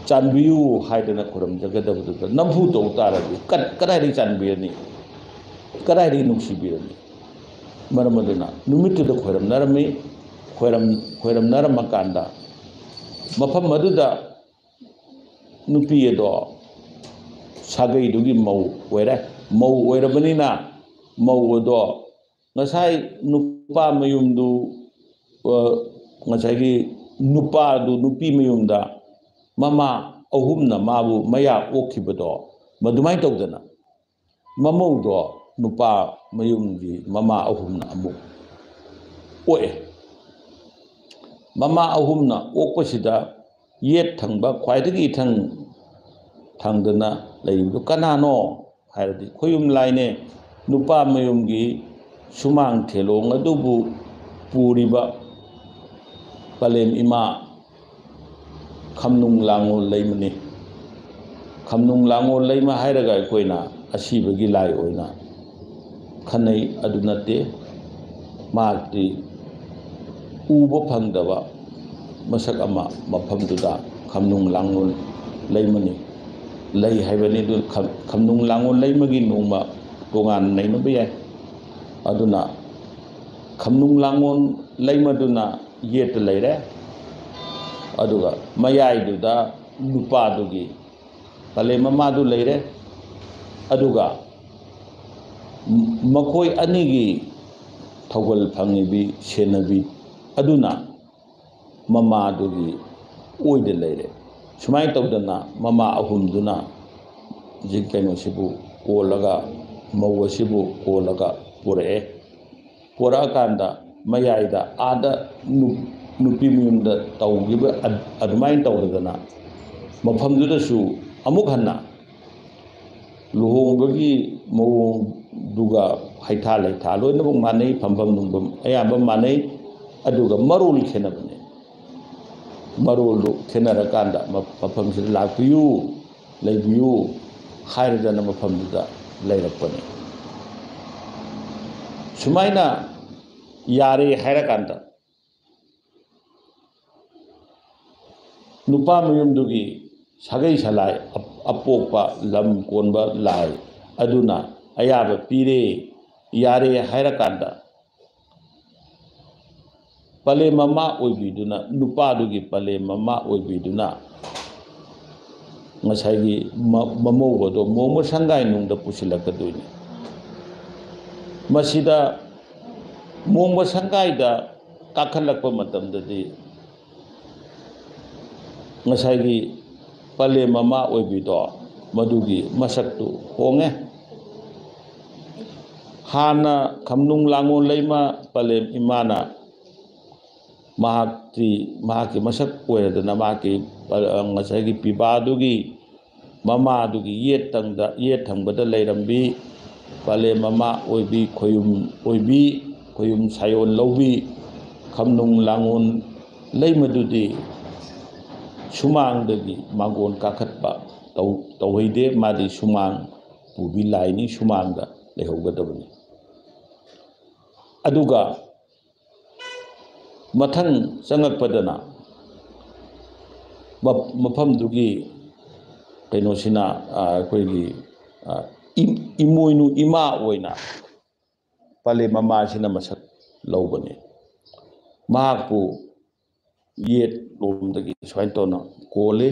ꯆꯥꯟꯕꯤꯌꯨ ꯍꯥꯏꯗꯅ ꯈꯨꯔꯨꯝꯖꯒꯗꯕꯗꯨꯗ ꯅꯝꯐꯨ ꯇꯧ ꯇꯥꯔꯗꯤ ꯀ-, ꯀꯗꯥꯏꯗꯒꯤ ꯆꯥꯟꯕꯤꯔꯅꯤ? ꯀꯗꯥꯏꯗꯒꯤ ꯅꯨꯡꯁꯤꯕꯤꯔꯅꯤ? ꯃꯔꯝ ꯑꯗꯨꯅ ꯅꯨꯃꯤꯠꯇꯨꯗ ꯈꯣꯏꯔꯝꯅꯔꯝꯃꯤ꯫ ꯈꯣꯏꯔꯝ-, ꯈꯣꯏꯔꯝꯅꯔꯝꯃꯀꯥꯟꯗ ꯃꯐꯝ ꯑꯗꯨꯗ ꯅꯨꯄꯤ ꯑꯗꯣ ꯁꯥꯒꯩꯗꯨꯒꯤ ꯃꯧ ꯑꯣꯏꯔꯦ꯫ ꯃꯧ ꯑꯣꯏꯔꯕꯅꯤꯅ ꯃꯧ ꯑꯗꯣ ꯉꯁꯥꯏ ꯅꯨꯄꯥ ꯃꯌꯨꯝꯗꯨ, ꯑ, ꯉꯁꯥꯏꯒꯤ ꯅꯨꯄꯥꯗꯨ ꯅꯨꯄꯤ ꯃꯌꯨꯝꯗ ꯃꯃꯥ ꯑꯍꯨꯝꯅ ꯃꯥꯕꯨ ꯃꯌꯥ ꯑꯣꯛꯈꯤꯕꯗꯣ ꯃꯗꯨꯃꯥꯏꯅ ꯇꯧꯗꯅ ꯃꯃꯧꯗꯣ ꯅꯨꯄꯥ ꯃꯌꯨꯝꯒꯤ ꯃꯃꯥ ꯑꯍꯨꯝꯅ ꯑꯃꯨꯛ ꯑꯣꯛꯑꯦ꯫ ꯃꯃꯥ ꯑꯍꯨꯝꯅ ꯑꯣꯛꯄꯁꯤꯗ ꯌꯦꯠ ꯊꯪꯕ ꯈ꯭ꯋꯥꯏꯗꯒꯤ ꯏꯊꯪ ꯊꯪꯗꯅ ꯂꯩꯔꯤꯕꯗꯨ ꯀꯅꯥꯅꯣ ꯍꯥꯏꯔꯗꯤ ꯈꯣꯌꯨꯝ ꯂꯥꯏꯅꯦ꯫ ꯅꯨꯄꯥ ꯃꯌꯨꯝꯒꯤ ꯁꯨꯃꯥꯡ ꯊꯦꯂꯣꯡ ꯑꯗꯨꯕꯨ ꯄꯨꯔꯤꯕ ꯄꯂꯦꯝ ꯏꯃꯥ ꯈꯝꯅꯨꯡ ꯂꯥꯡꯉꯣꯜ ꯂꯩꯃꯅꯤ꯫ ꯈꯝꯅꯨꯡ ꯂꯥꯡꯉꯣꯜ ꯂꯩꯃ ꯍꯥꯏꯔꯒ ꯑꯩꯈꯣꯏꯅ ꯑꯁꯤꯕꯒꯤ ꯂꯥꯏ ꯑꯣꯏꯅ ꯈꯟꯅꯩ꯫ ꯑꯗꯨ ꯅꯠꯇꯦ, ꯃꯍꯥꯛꯇꯤ ꯎꯕ ꯐꯪꯗꯕ ꯃꯁꯛ ꯑꯃ ꯃꯐꯝꯗꯨꯗ ꯈꯝꯅꯨꯡ ꯂꯥꯡꯉꯣꯜ ꯂꯩꯃꯅꯤ꯫ ꯂꯩ ꯍꯥꯏꯕꯅꯤ꯫ ꯑꯗꯨ ꯈꯝ-, ꯈꯝꯅꯨꯡ ꯂꯥꯡꯉꯣꯜ ꯂꯩꯃꯒꯤ ꯅꯣꯡꯃ ꯇꯣꯉꯥꯟꯅ ꯅꯩꯅꯕ ꯌꯥꯏ꯫ ꯑꯗꯨꯅ ꯈꯝꯅꯨꯡ ꯂꯥꯡꯉꯣꯜ ꯂꯩꯃꯗꯨꯅ ꯌꯦꯠꯇ ꯂꯩꯔꯦ, ꯑꯗꯨꯒ ꯃꯌꯥꯏꯗꯨꯗ ꯅꯨꯄꯥꯗꯨꯒꯤ ꯄꯂꯦꯝ ꯃꯃꯥꯗꯨ ꯂꯩꯔꯦ꯫ ꯑꯗꯨꯒ ꯃꯈꯣꯏ ꯑꯅꯤꯒꯤ ꯊꯧꯒꯜ ꯐꯪꯉꯤꯕꯤ ꯁꯦꯟꯅꯕꯤ ꯑꯗꯨꯅ ꯃꯃꯥꯗꯨꯒꯤ ꯑꯣꯏꯗ ꯂꯩꯔꯦ꯫ ꯁꯨꯃꯥꯏꯅ ꯇꯧꯗꯅ ꯃꯃꯥ ꯑꯍꯨꯝꯗꯨꯅ ꯍꯧꯖꯤꯛ ꯀꯩꯅꯣꯁꯤꯕꯨ ꯀꯣꯜꯂꯒ, ꯃꯧ ꯑꯁꯤꯕꯨ ꯀꯣꯜꯂꯒ ꯄꯨꯔꯛꯑꯦ꯫ ꯄꯨꯔꯛꯑꯀꯥꯟꯗ ꯃꯌꯥꯏꯗ ꯑꯥꯗ ꯅꯨ-, ꯅꯨꯄꯤ ꯃꯌꯨꯝꯗ ꯇꯧꯈꯤꯕ ꯑꯗ-, ꯑꯗꯨꯃꯥꯏꯅ ꯇꯧꯗꯗꯅ ꯃꯐꯝꯗꯨꯗꯁꯨ ꯑꯃꯨꯛ ꯍꯟꯅ ꯂꯨꯍꯣꯡꯕꯒꯤ ꯃꯑꯣꯡꯗꯨꯒ ꯍꯩꯊꯥ ꯂꯩꯊꯥ ꯂꯣꯏꯅꯃꯛ ꯃꯥꯟꯅꯩ, ꯐꯝꯐꯝ ꯅꯨꯡꯐꯝ ꯑꯌꯥꯝꯕ ꯃꯥꯟꯅꯩ, ꯑꯗꯨꯒ ꯃꯔꯣꯜ ꯈꯦꯠꯅꯕꯅꯦ꯫ ꯃꯔꯣꯜꯗꯨ ꯈꯦꯠꯅꯔꯀꯥꯟꯗ ꯃ-, ꯃꯐꯝꯁꯤꯗ ꯂꯥꯛꯄꯤꯌꯨ, ꯂꯩꯕꯤꯌꯨ ꯍꯥꯏꯔꯗꯅ ꯃꯐꯝꯗꯨꯗ ꯂꯩꯔꯛꯄꯅꯤ꯫ ꯁꯨꯃꯥꯏꯅ ꯌꯥꯔꯦ ꯍꯥꯏꯔꯀꯥꯟꯗ ꯅꯨꯄꯥ ꯃꯌꯨꯝꯗꯨꯒꯤ ꯁꯥꯒꯩ ꯁꯂꯥꯏ ꯑꯞ-, ꯑꯄꯣꯛꯄ ꯂꯝ ꯀꯣꯟꯕ ꯂꯥꯏ ꯑꯗꯨꯅ ꯑꯌꯥꯕ ꯄꯤꯔꯦ, ꯌꯥꯔꯦ ꯍꯥꯏꯔꯀꯥꯟꯗ ꯄꯂꯦꯝ ꯃꯃꯥ ꯑꯣꯏꯕꯤꯗꯨꯅ, ꯅꯨꯄꯥꯗꯨꯒꯤ ꯄꯂꯦꯝ ꯃꯃꯥ ꯑꯣꯏꯕꯤꯗꯨꯅ ꯉꯁꯥꯏꯒꯤ ꯃ-, ꯃꯃꯧ ꯑꯗꯣ ꯃꯣꯡꯕ ꯁꯪꯒꯥꯏ ꯅꯨꯡꯗ ꯄꯨꯁꯤꯜꯂꯛꯀꯗꯣꯏꯅꯤ꯫ ꯃꯁꯤꯗ ꯃꯣꯡꯕ ꯁꯪꯒꯥꯏꯗ ꯀꯥꯈꯠꯂꯛꯄ ꯃꯇꯝꯗꯗꯤ ꯉꯁꯥꯏꯒꯤ ꯄꯂꯦꯝ ꯃꯃꯥ ꯑꯣꯏꯕꯤꯗꯣ ꯃꯗꯨꯒꯤ ꯃꯁꯛꯇꯨ ꯍꯣꯡꯉꯦ꯫ ꯍꯥꯟꯅ ꯈꯝꯅꯨꯡ ꯂꯥꯡꯉꯣꯜ ꯂꯩꯃ ꯄꯂꯦꯝ ꯏꯃꯥꯅ ꯃꯍꯥꯛꯇꯤ, ꯃꯍꯥꯛꯀꯤ ꯃꯁꯛ ꯑꯣꯏꯔꯗꯅ ꯃꯍꯥꯛꯀꯤ, ꯑ, ꯉꯁꯥꯏꯒꯤ ꯄꯤꯕꯥꯗꯨꯒꯤ ꯃꯃꯥꯗꯨꯒꯤ ꯌꯦꯠ ꯊꯪꯗ-, ꯌꯦꯠ ꯊꯪꯕꯗ ꯂꯩꯔꯝꯕꯤ ꯄꯂꯦꯝ ꯃꯃꯥ ꯑꯣꯏꯕꯤ, ꯈꯣꯌꯨꯝ ꯑꯣꯏꯕꯤ, ꯈꯣꯌꯨꯝ ꯁꯥꯌꯣꯟ ꯂꯧꯕꯤ ꯈꯝꯅꯨꯡ ꯂꯥꯡꯉꯣꯟ ꯂꯩꯃꯗꯨꯗꯤ ꯁꯨꯃꯥꯡꯗꯒꯤ ꯃꯥꯡꯒꯣꯟ ꯀꯥꯈꯠꯄ ꯇꯧ-, ꯇꯧꯍꯩꯗꯦ꯫ ꯃꯥꯗꯤ ꯁꯨꯃꯥꯡ ꯄꯨꯕꯤ ꯂꯥꯏꯅꯤ, ꯁꯨꯃꯥꯡꯗ ꯂꯩꯍꯧꯒꯗꯕꯅꯤ꯫ ꯑꯗꯨꯒ ꯃꯊꯪ ꯆꯪꯉꯛꯄꯗꯅ ꯃ-, ꯃꯐꯝꯗꯨꯒꯤ ꯀꯩꯅꯣꯁꯤꯅ, ꯑ, ꯑꯩꯈꯣꯏꯒꯤ, ꯑ, ꯏ-, ꯏꯃꯣꯏꯅꯨ ꯏꯃꯥ ꯑꯣꯏꯅ ꯄꯂꯦꯝ ꯃꯃꯥꯁꯤꯅ ꯃꯁꯛ ꯂꯧꯕꯅꯤ꯫ ꯃꯍꯥꯛꯄꯨ ꯌꯦꯠ ꯂꯣꯝꯗꯒꯤ ꯁꯨꯃꯥꯏꯅ ꯇꯧꯅ ꯀꯣꯜꯂꯤ꯫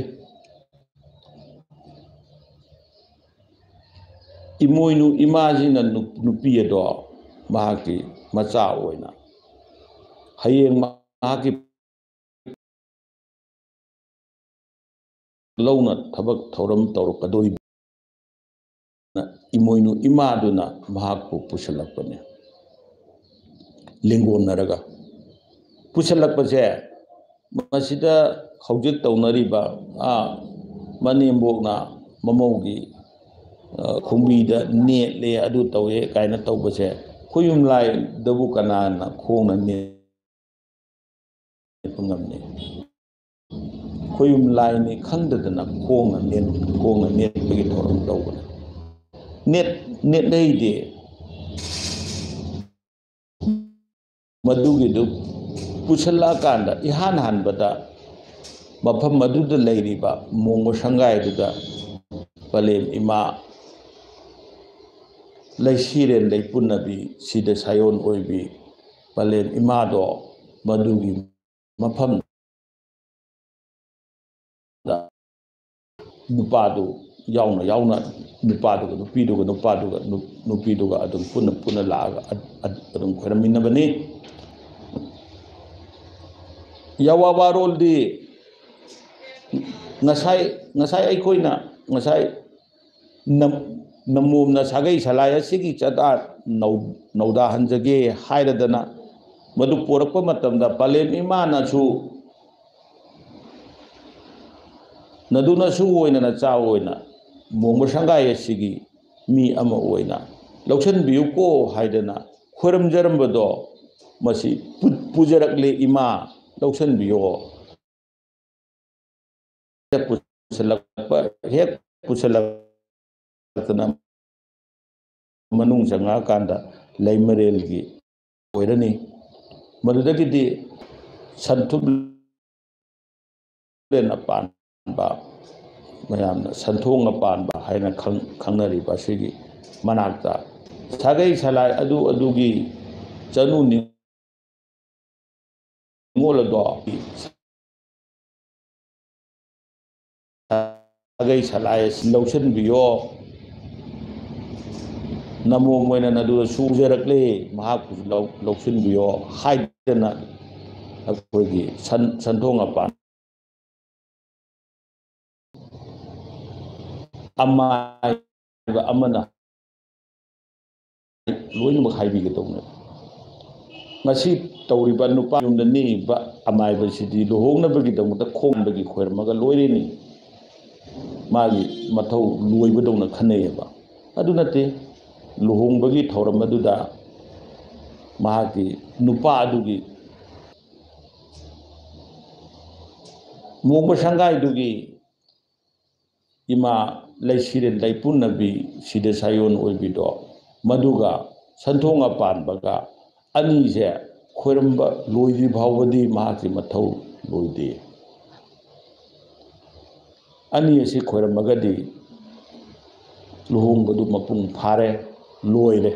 ꯏꯃꯣꯏꯅꯨ ꯏꯃꯥꯁꯤꯅ ꯅꯨ-, ꯅꯨꯄꯤ ꯑꯗꯣ ꯃꯍꯥꯛꯀꯤ ꯃꯆꯥ ꯑꯣꯏꯅ ꯍꯌꯦꯡ ꯃꯍꯥꯛꯀꯤ ꯂꯧꯅ ꯊꯕꯛ ꯊꯧꯔꯝ ꯇꯧꯔꯛꯀꯗꯧꯔꯤꯕ ꯏꯃꯣꯏꯅꯨ ꯏꯃꯥꯗꯨꯅ ꯃꯍꯥꯛꯄꯨ ꯄꯨꯁꯤꯜꯂꯛꯄꯅꯤ꯫ ꯂꯦꯡꯒꯣꯟꯅꯔꯒ ꯄꯨꯁꯤꯜꯂꯛꯄꯁꯦ, ꯃꯁꯤꯗ ꯍꯧꯖꯤꯛ ꯇꯧꯅꯔꯤꯕ, ꯑꯥ, ꯃꯅꯦꯝꯕꯣꯛꯅ ꯃꯃꯧꯒꯤ, ꯑ, ꯈꯣꯡꯕꯤꯗ ꯅꯦꯠꯂꯦ, ꯑꯗꯨ ꯇꯧꯋꯦ ꯀꯥꯏꯅ ꯇꯧꯕꯁꯦ, ꯈꯣꯏꯌꯨꯝ ꯂꯥꯏꯗꯕꯨ ꯀꯅꯥꯅ ꯈꯣꯡꯅ ꯅꯦꯠꯄ ꯉꯝꯅꯤ? ꯈꯣꯏꯌꯨꯝ ꯂꯥꯏꯅꯤ ꯈꯪꯗꯗꯅ ꯈꯣꯡꯅ ꯅꯦꯠ-, ꯈꯣꯡꯅ ꯅꯦꯠꯄꯒꯤ ꯊꯧꯔꯝ ꯇꯧꯕꯅꯤ꯫ ꯅꯦꯠ-, ꯅꯦꯠꯅꯩꯗꯤ꯫ ꯃꯗꯨꯒꯤꯗꯨ ꯄꯨꯁꯜꯂꯛꯑꯀꯥꯟꯗ ꯏꯍꯥꯟ ꯍꯥꯟꯕꯗ ꯃꯐꯝ ꯑꯗꯨꯗ ꯂꯩꯔꯤꯕ ꯃꯣꯡꯕ ꯁꯪꯒꯥꯏꯗꯨꯗ ꯄꯂꯦꯝ ꯏꯃꯥ ꯂꯩꯁꯤꯔꯦꯟ ꯂꯩꯄꯨꯅꯕꯤ ꯁꯤꯗ ꯁꯥꯌꯣꯟ ꯑꯣꯏꯕꯤ ꯄꯂꯦꯝ ꯏꯃꯥꯗꯣ ꯃꯗꯨꯒꯤ ꯃꯐꯝ ꯅꯨꯄꯥꯗꯨ ꯌꯥꯎꯅ ꯌꯥꯎꯅ, ꯅꯨꯄꯥꯗꯨꯒ ꯅꯨꯄꯤꯗꯨꯒ, ꯅꯨꯄꯥꯗꯨꯒ ꯅꯨ-, ꯅꯨꯄꯤꯗꯨꯒ ꯑꯗꯨꯝ ꯄꯨꯟꯅ ꯄꯨꯟꯅ ꯂꯥꯛꯑꯒ ꯑ-, ꯑ-, ꯑꯗꯨꯝ ꯈꯣꯏꯔꯝꯃꯤꯟꯅꯕꯅꯤ꯫ ꯌꯥꯋꯥ ꯋꯥꯔꯣꯜꯗꯤ ꯉꯁꯥꯏ, ꯉꯁꯥꯏ ꯑꯩꯈꯣꯏꯅ, ꯉꯁꯥꯏ ꯅꯝ-, ꯅꯝꯃꯣꯝꯅ ꯁꯥꯒꯩ ꯁꯂꯥꯏ ꯑꯁꯤꯒꯤ ꯆꯠꯅ ꯅꯧ-, ꯅꯧꯗꯥꯍꯟꯖꯒꯦ ꯍꯥꯏꯔꯗꯅ ꯃꯗꯨ ꯄꯣꯔꯛꯄ ꯃꯇꯝꯗ ꯄꯂꯦꯝ ꯏꯃꯥꯅꯁꯨ ꯅꯗꯨꯅꯁꯨ ꯑꯣꯏꯅ ꯅꯆꯥ ꯑꯣꯏꯅ ꯃꯣꯡꯕ ꯁꯪꯒꯥꯏ ꯑꯁꯤꯒꯤ ꯃꯤ ꯑꯃ ꯑꯣꯏꯅ ꯂꯧꯁꯤꯟꯕꯤꯌꯨꯀꯣ ꯍꯥꯏꯗꯅ ꯈꯣꯏꯔꯝꯖꯔꯝꯕꯗꯣ ꯃꯁꯤ ꯄꯨ-, ꯄꯨꯖꯔꯛꯂꯦ ꯏꯃꯥ, ꯂꯧꯁꯤꯟꯕꯤꯌꯣ꯫ ꯄꯨꯁꯜꯂꯛꯄ, ꯍꯦꯛ ꯄꯨꯁꯜꯂꯛꯇꯅ ꯃꯅꯨꯡ ꯆꯪꯉꯛꯑꯀꯥꯟꯗ ꯂꯩꯃꯔꯦꯜꯒꯤ ꯑꯣꯏꯔꯅꯤ꯫ ꯃꯗꯨꯗꯒꯤꯗꯤ ꯁꯟꯊꯨꯞꯂꯦꯟ ꯑꯄꯥꯟꯕ, ꯃꯌꯥꯝꯅ ꯁꯟꯊꯣꯡ ꯑꯄꯥꯟꯕ ꯍꯥꯏꯅ ꯈꯪ-, ꯈꯪꯅꯔꯤꯕ ꯑꯁꯤꯒꯤ ꯃꯅꯥꯛꯇ ꯁꯥꯒꯩ ꯁꯂꯥꯏ ꯑꯗꯨ ꯑꯗꯨꯒꯤ ꯆꯅꯨ ꯅꯤ-, ꯅꯤꯉꯣꯜ ꯑꯗꯣ ꯁꯥꯒꯩ ꯁꯂꯥꯏ ꯑꯁꯤ ꯂꯧꯁꯤꯟꯕꯤꯌꯣ, ꯅꯃꯣꯝ ꯑꯣꯏꯅ ꯅꯗꯨꯗ ꯁꯨꯖꯔꯛꯂꯦ, ꯃꯍꯥꯛꯄꯨꯁꯨ ꯂꯧ-, ꯂꯧꯁꯤꯟꯕꯤꯌꯣ ꯍꯥꯏꯗꯅ ꯑꯩꯈꯣꯏꯒꯤ ꯁꯟ-, ꯁꯟꯊꯣꯡ ꯑꯄꯥꯟ ꯑꯃꯥꯏꯕ ꯑꯃꯅ ꯂꯣꯏꯅꯃꯛ ꯍꯥꯏꯕꯤꯒꯗꯧꯅꯦꯕ꯫ ꯉꯁꯤ ꯇꯧꯔꯤꯕ ꯅꯨꯄꯥ ꯌꯨꯝꯗ ꯅꯦꯛꯏꯕ ꯑꯃꯥꯏꯕꯁꯤꯗꯤ ꯂꯨꯍꯣꯡꯅꯕꯒꯤꯗꯃꯛꯇ ꯈꯣꯡꯕꯒꯤ ꯈꯣꯏꯔꯝꯃꯒ ꯂꯣꯏꯔꯦꯅꯤ꯫ ꯃꯥꯒꯤ ꯃꯊꯧ ꯂꯣꯏꯕꯗꯧꯅ ꯈꯟꯅꯩꯌꯦꯕ꯫ ꯑꯗꯨ ꯅꯠꯇꯦ, ꯂꯨꯍꯣꯡꯕꯒꯤ ꯊꯧꯔꯝ ꯑꯗꯨꯗ ꯃꯍꯥꯛꯀꯤ ꯅꯨꯄꯥ ꯑꯗꯨꯒꯤ ꯃꯣꯡꯕ ꯁꯪꯒꯥꯏꯗꯨꯒꯤ ꯏꯃꯥ ꯂꯩꯁꯤꯔꯦꯟ ꯂꯩꯄꯨꯅꯕꯤ ꯁꯤꯗ ꯁꯥꯌꯣꯟ ꯑꯣꯏꯕꯤꯗꯣ, ꯃꯗꯨꯒ ꯁꯟꯊꯣꯡ ꯑꯄꯥꯟꯕꯒ ꯑꯅꯤꯁꯦ ꯈꯣꯏꯔꯝꯕ ꯂꯣꯏꯗ꯭ꯔꯤ ꯐꯥꯎꯕꯗꯤ ꯃꯍꯥꯛꯀꯤ ꯃꯊꯧ ꯂꯣꯏꯗꯦ꯫ ꯑꯅꯤ ꯑꯁꯤ ꯈꯣꯏꯔꯝꯃꯒꯗꯤ ꯂꯨꯍꯣꯡꯕꯗꯨ ꯃꯄꯨꯡ ꯐꯥꯔꯦ, ꯂꯣꯏꯔꯦ꯫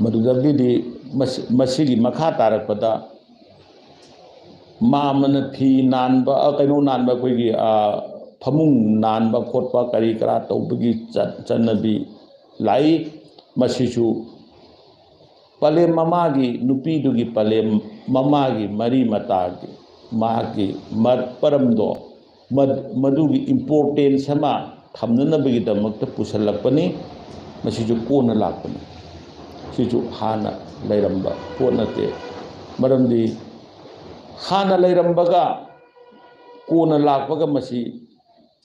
ꯃꯗꯨꯗꯒꯤꯗꯤ ꯃꯁꯤ-, ꯃꯁꯤꯒꯤ ꯃꯈꯥ ꯇꯥꯔꯛꯄꯗ ꯃꯥ ꯑꯃꯅ ꯐꯤ ꯅꯥꯟꯕ, ꯑ, ꯀꯩꯅꯣ ꯅꯥꯟꯕ, ꯑꯩꯈꯣꯏꯒꯤ, ꯑ, ꯐꯃꯨꯡ ꯅꯥꯟꯕ ꯈꯣꯠꯄ ꯀꯔꯤ ꯀꯔꯥ ꯇꯧꯕꯒꯤ ꯆꯠ-, ꯆꯠꯅꯕꯤ ꯂꯥꯛꯏ꯫ ꯃꯁꯤꯁꯨ ꯄꯂꯦꯝ ꯃꯃꯥꯒꯤ, ꯅꯨꯄꯤꯗꯨꯒꯤ ꯄꯂꯦꯝ ꯃꯃꯥꯒꯤ ꯃꯔꯤ ꯃꯇꯥꯒꯤ, ꯃꯍꯥꯛꯀꯤ ꯃ-, ꯄꯔꯝꯗꯣ, ꯃ-, ꯃꯗꯨꯒꯤ importance ꯑꯃ ꯊꯝꯅꯅꯕꯒꯤꯗꯃꯛꯇ ꯄꯨꯁꯜꯂꯛꯄꯅꯤ꯫ ꯃꯁꯤꯁꯨ ꯀꯣꯟꯅ ꯂꯥꯛꯄꯅꯤ꯫ ꯁꯤꯁꯨ ꯍꯥꯟꯅ ꯂꯩꯔꯝꯕ ꯄꯣꯠ ꯅꯠꯇꯦ꯫ ꯃꯔꯝꯗꯤ ꯍꯥꯟꯅ ꯂꯩꯔꯝꯕꯒ ꯀꯣꯟꯅ ꯂꯥꯛꯄꯒ ꯃꯁꯤ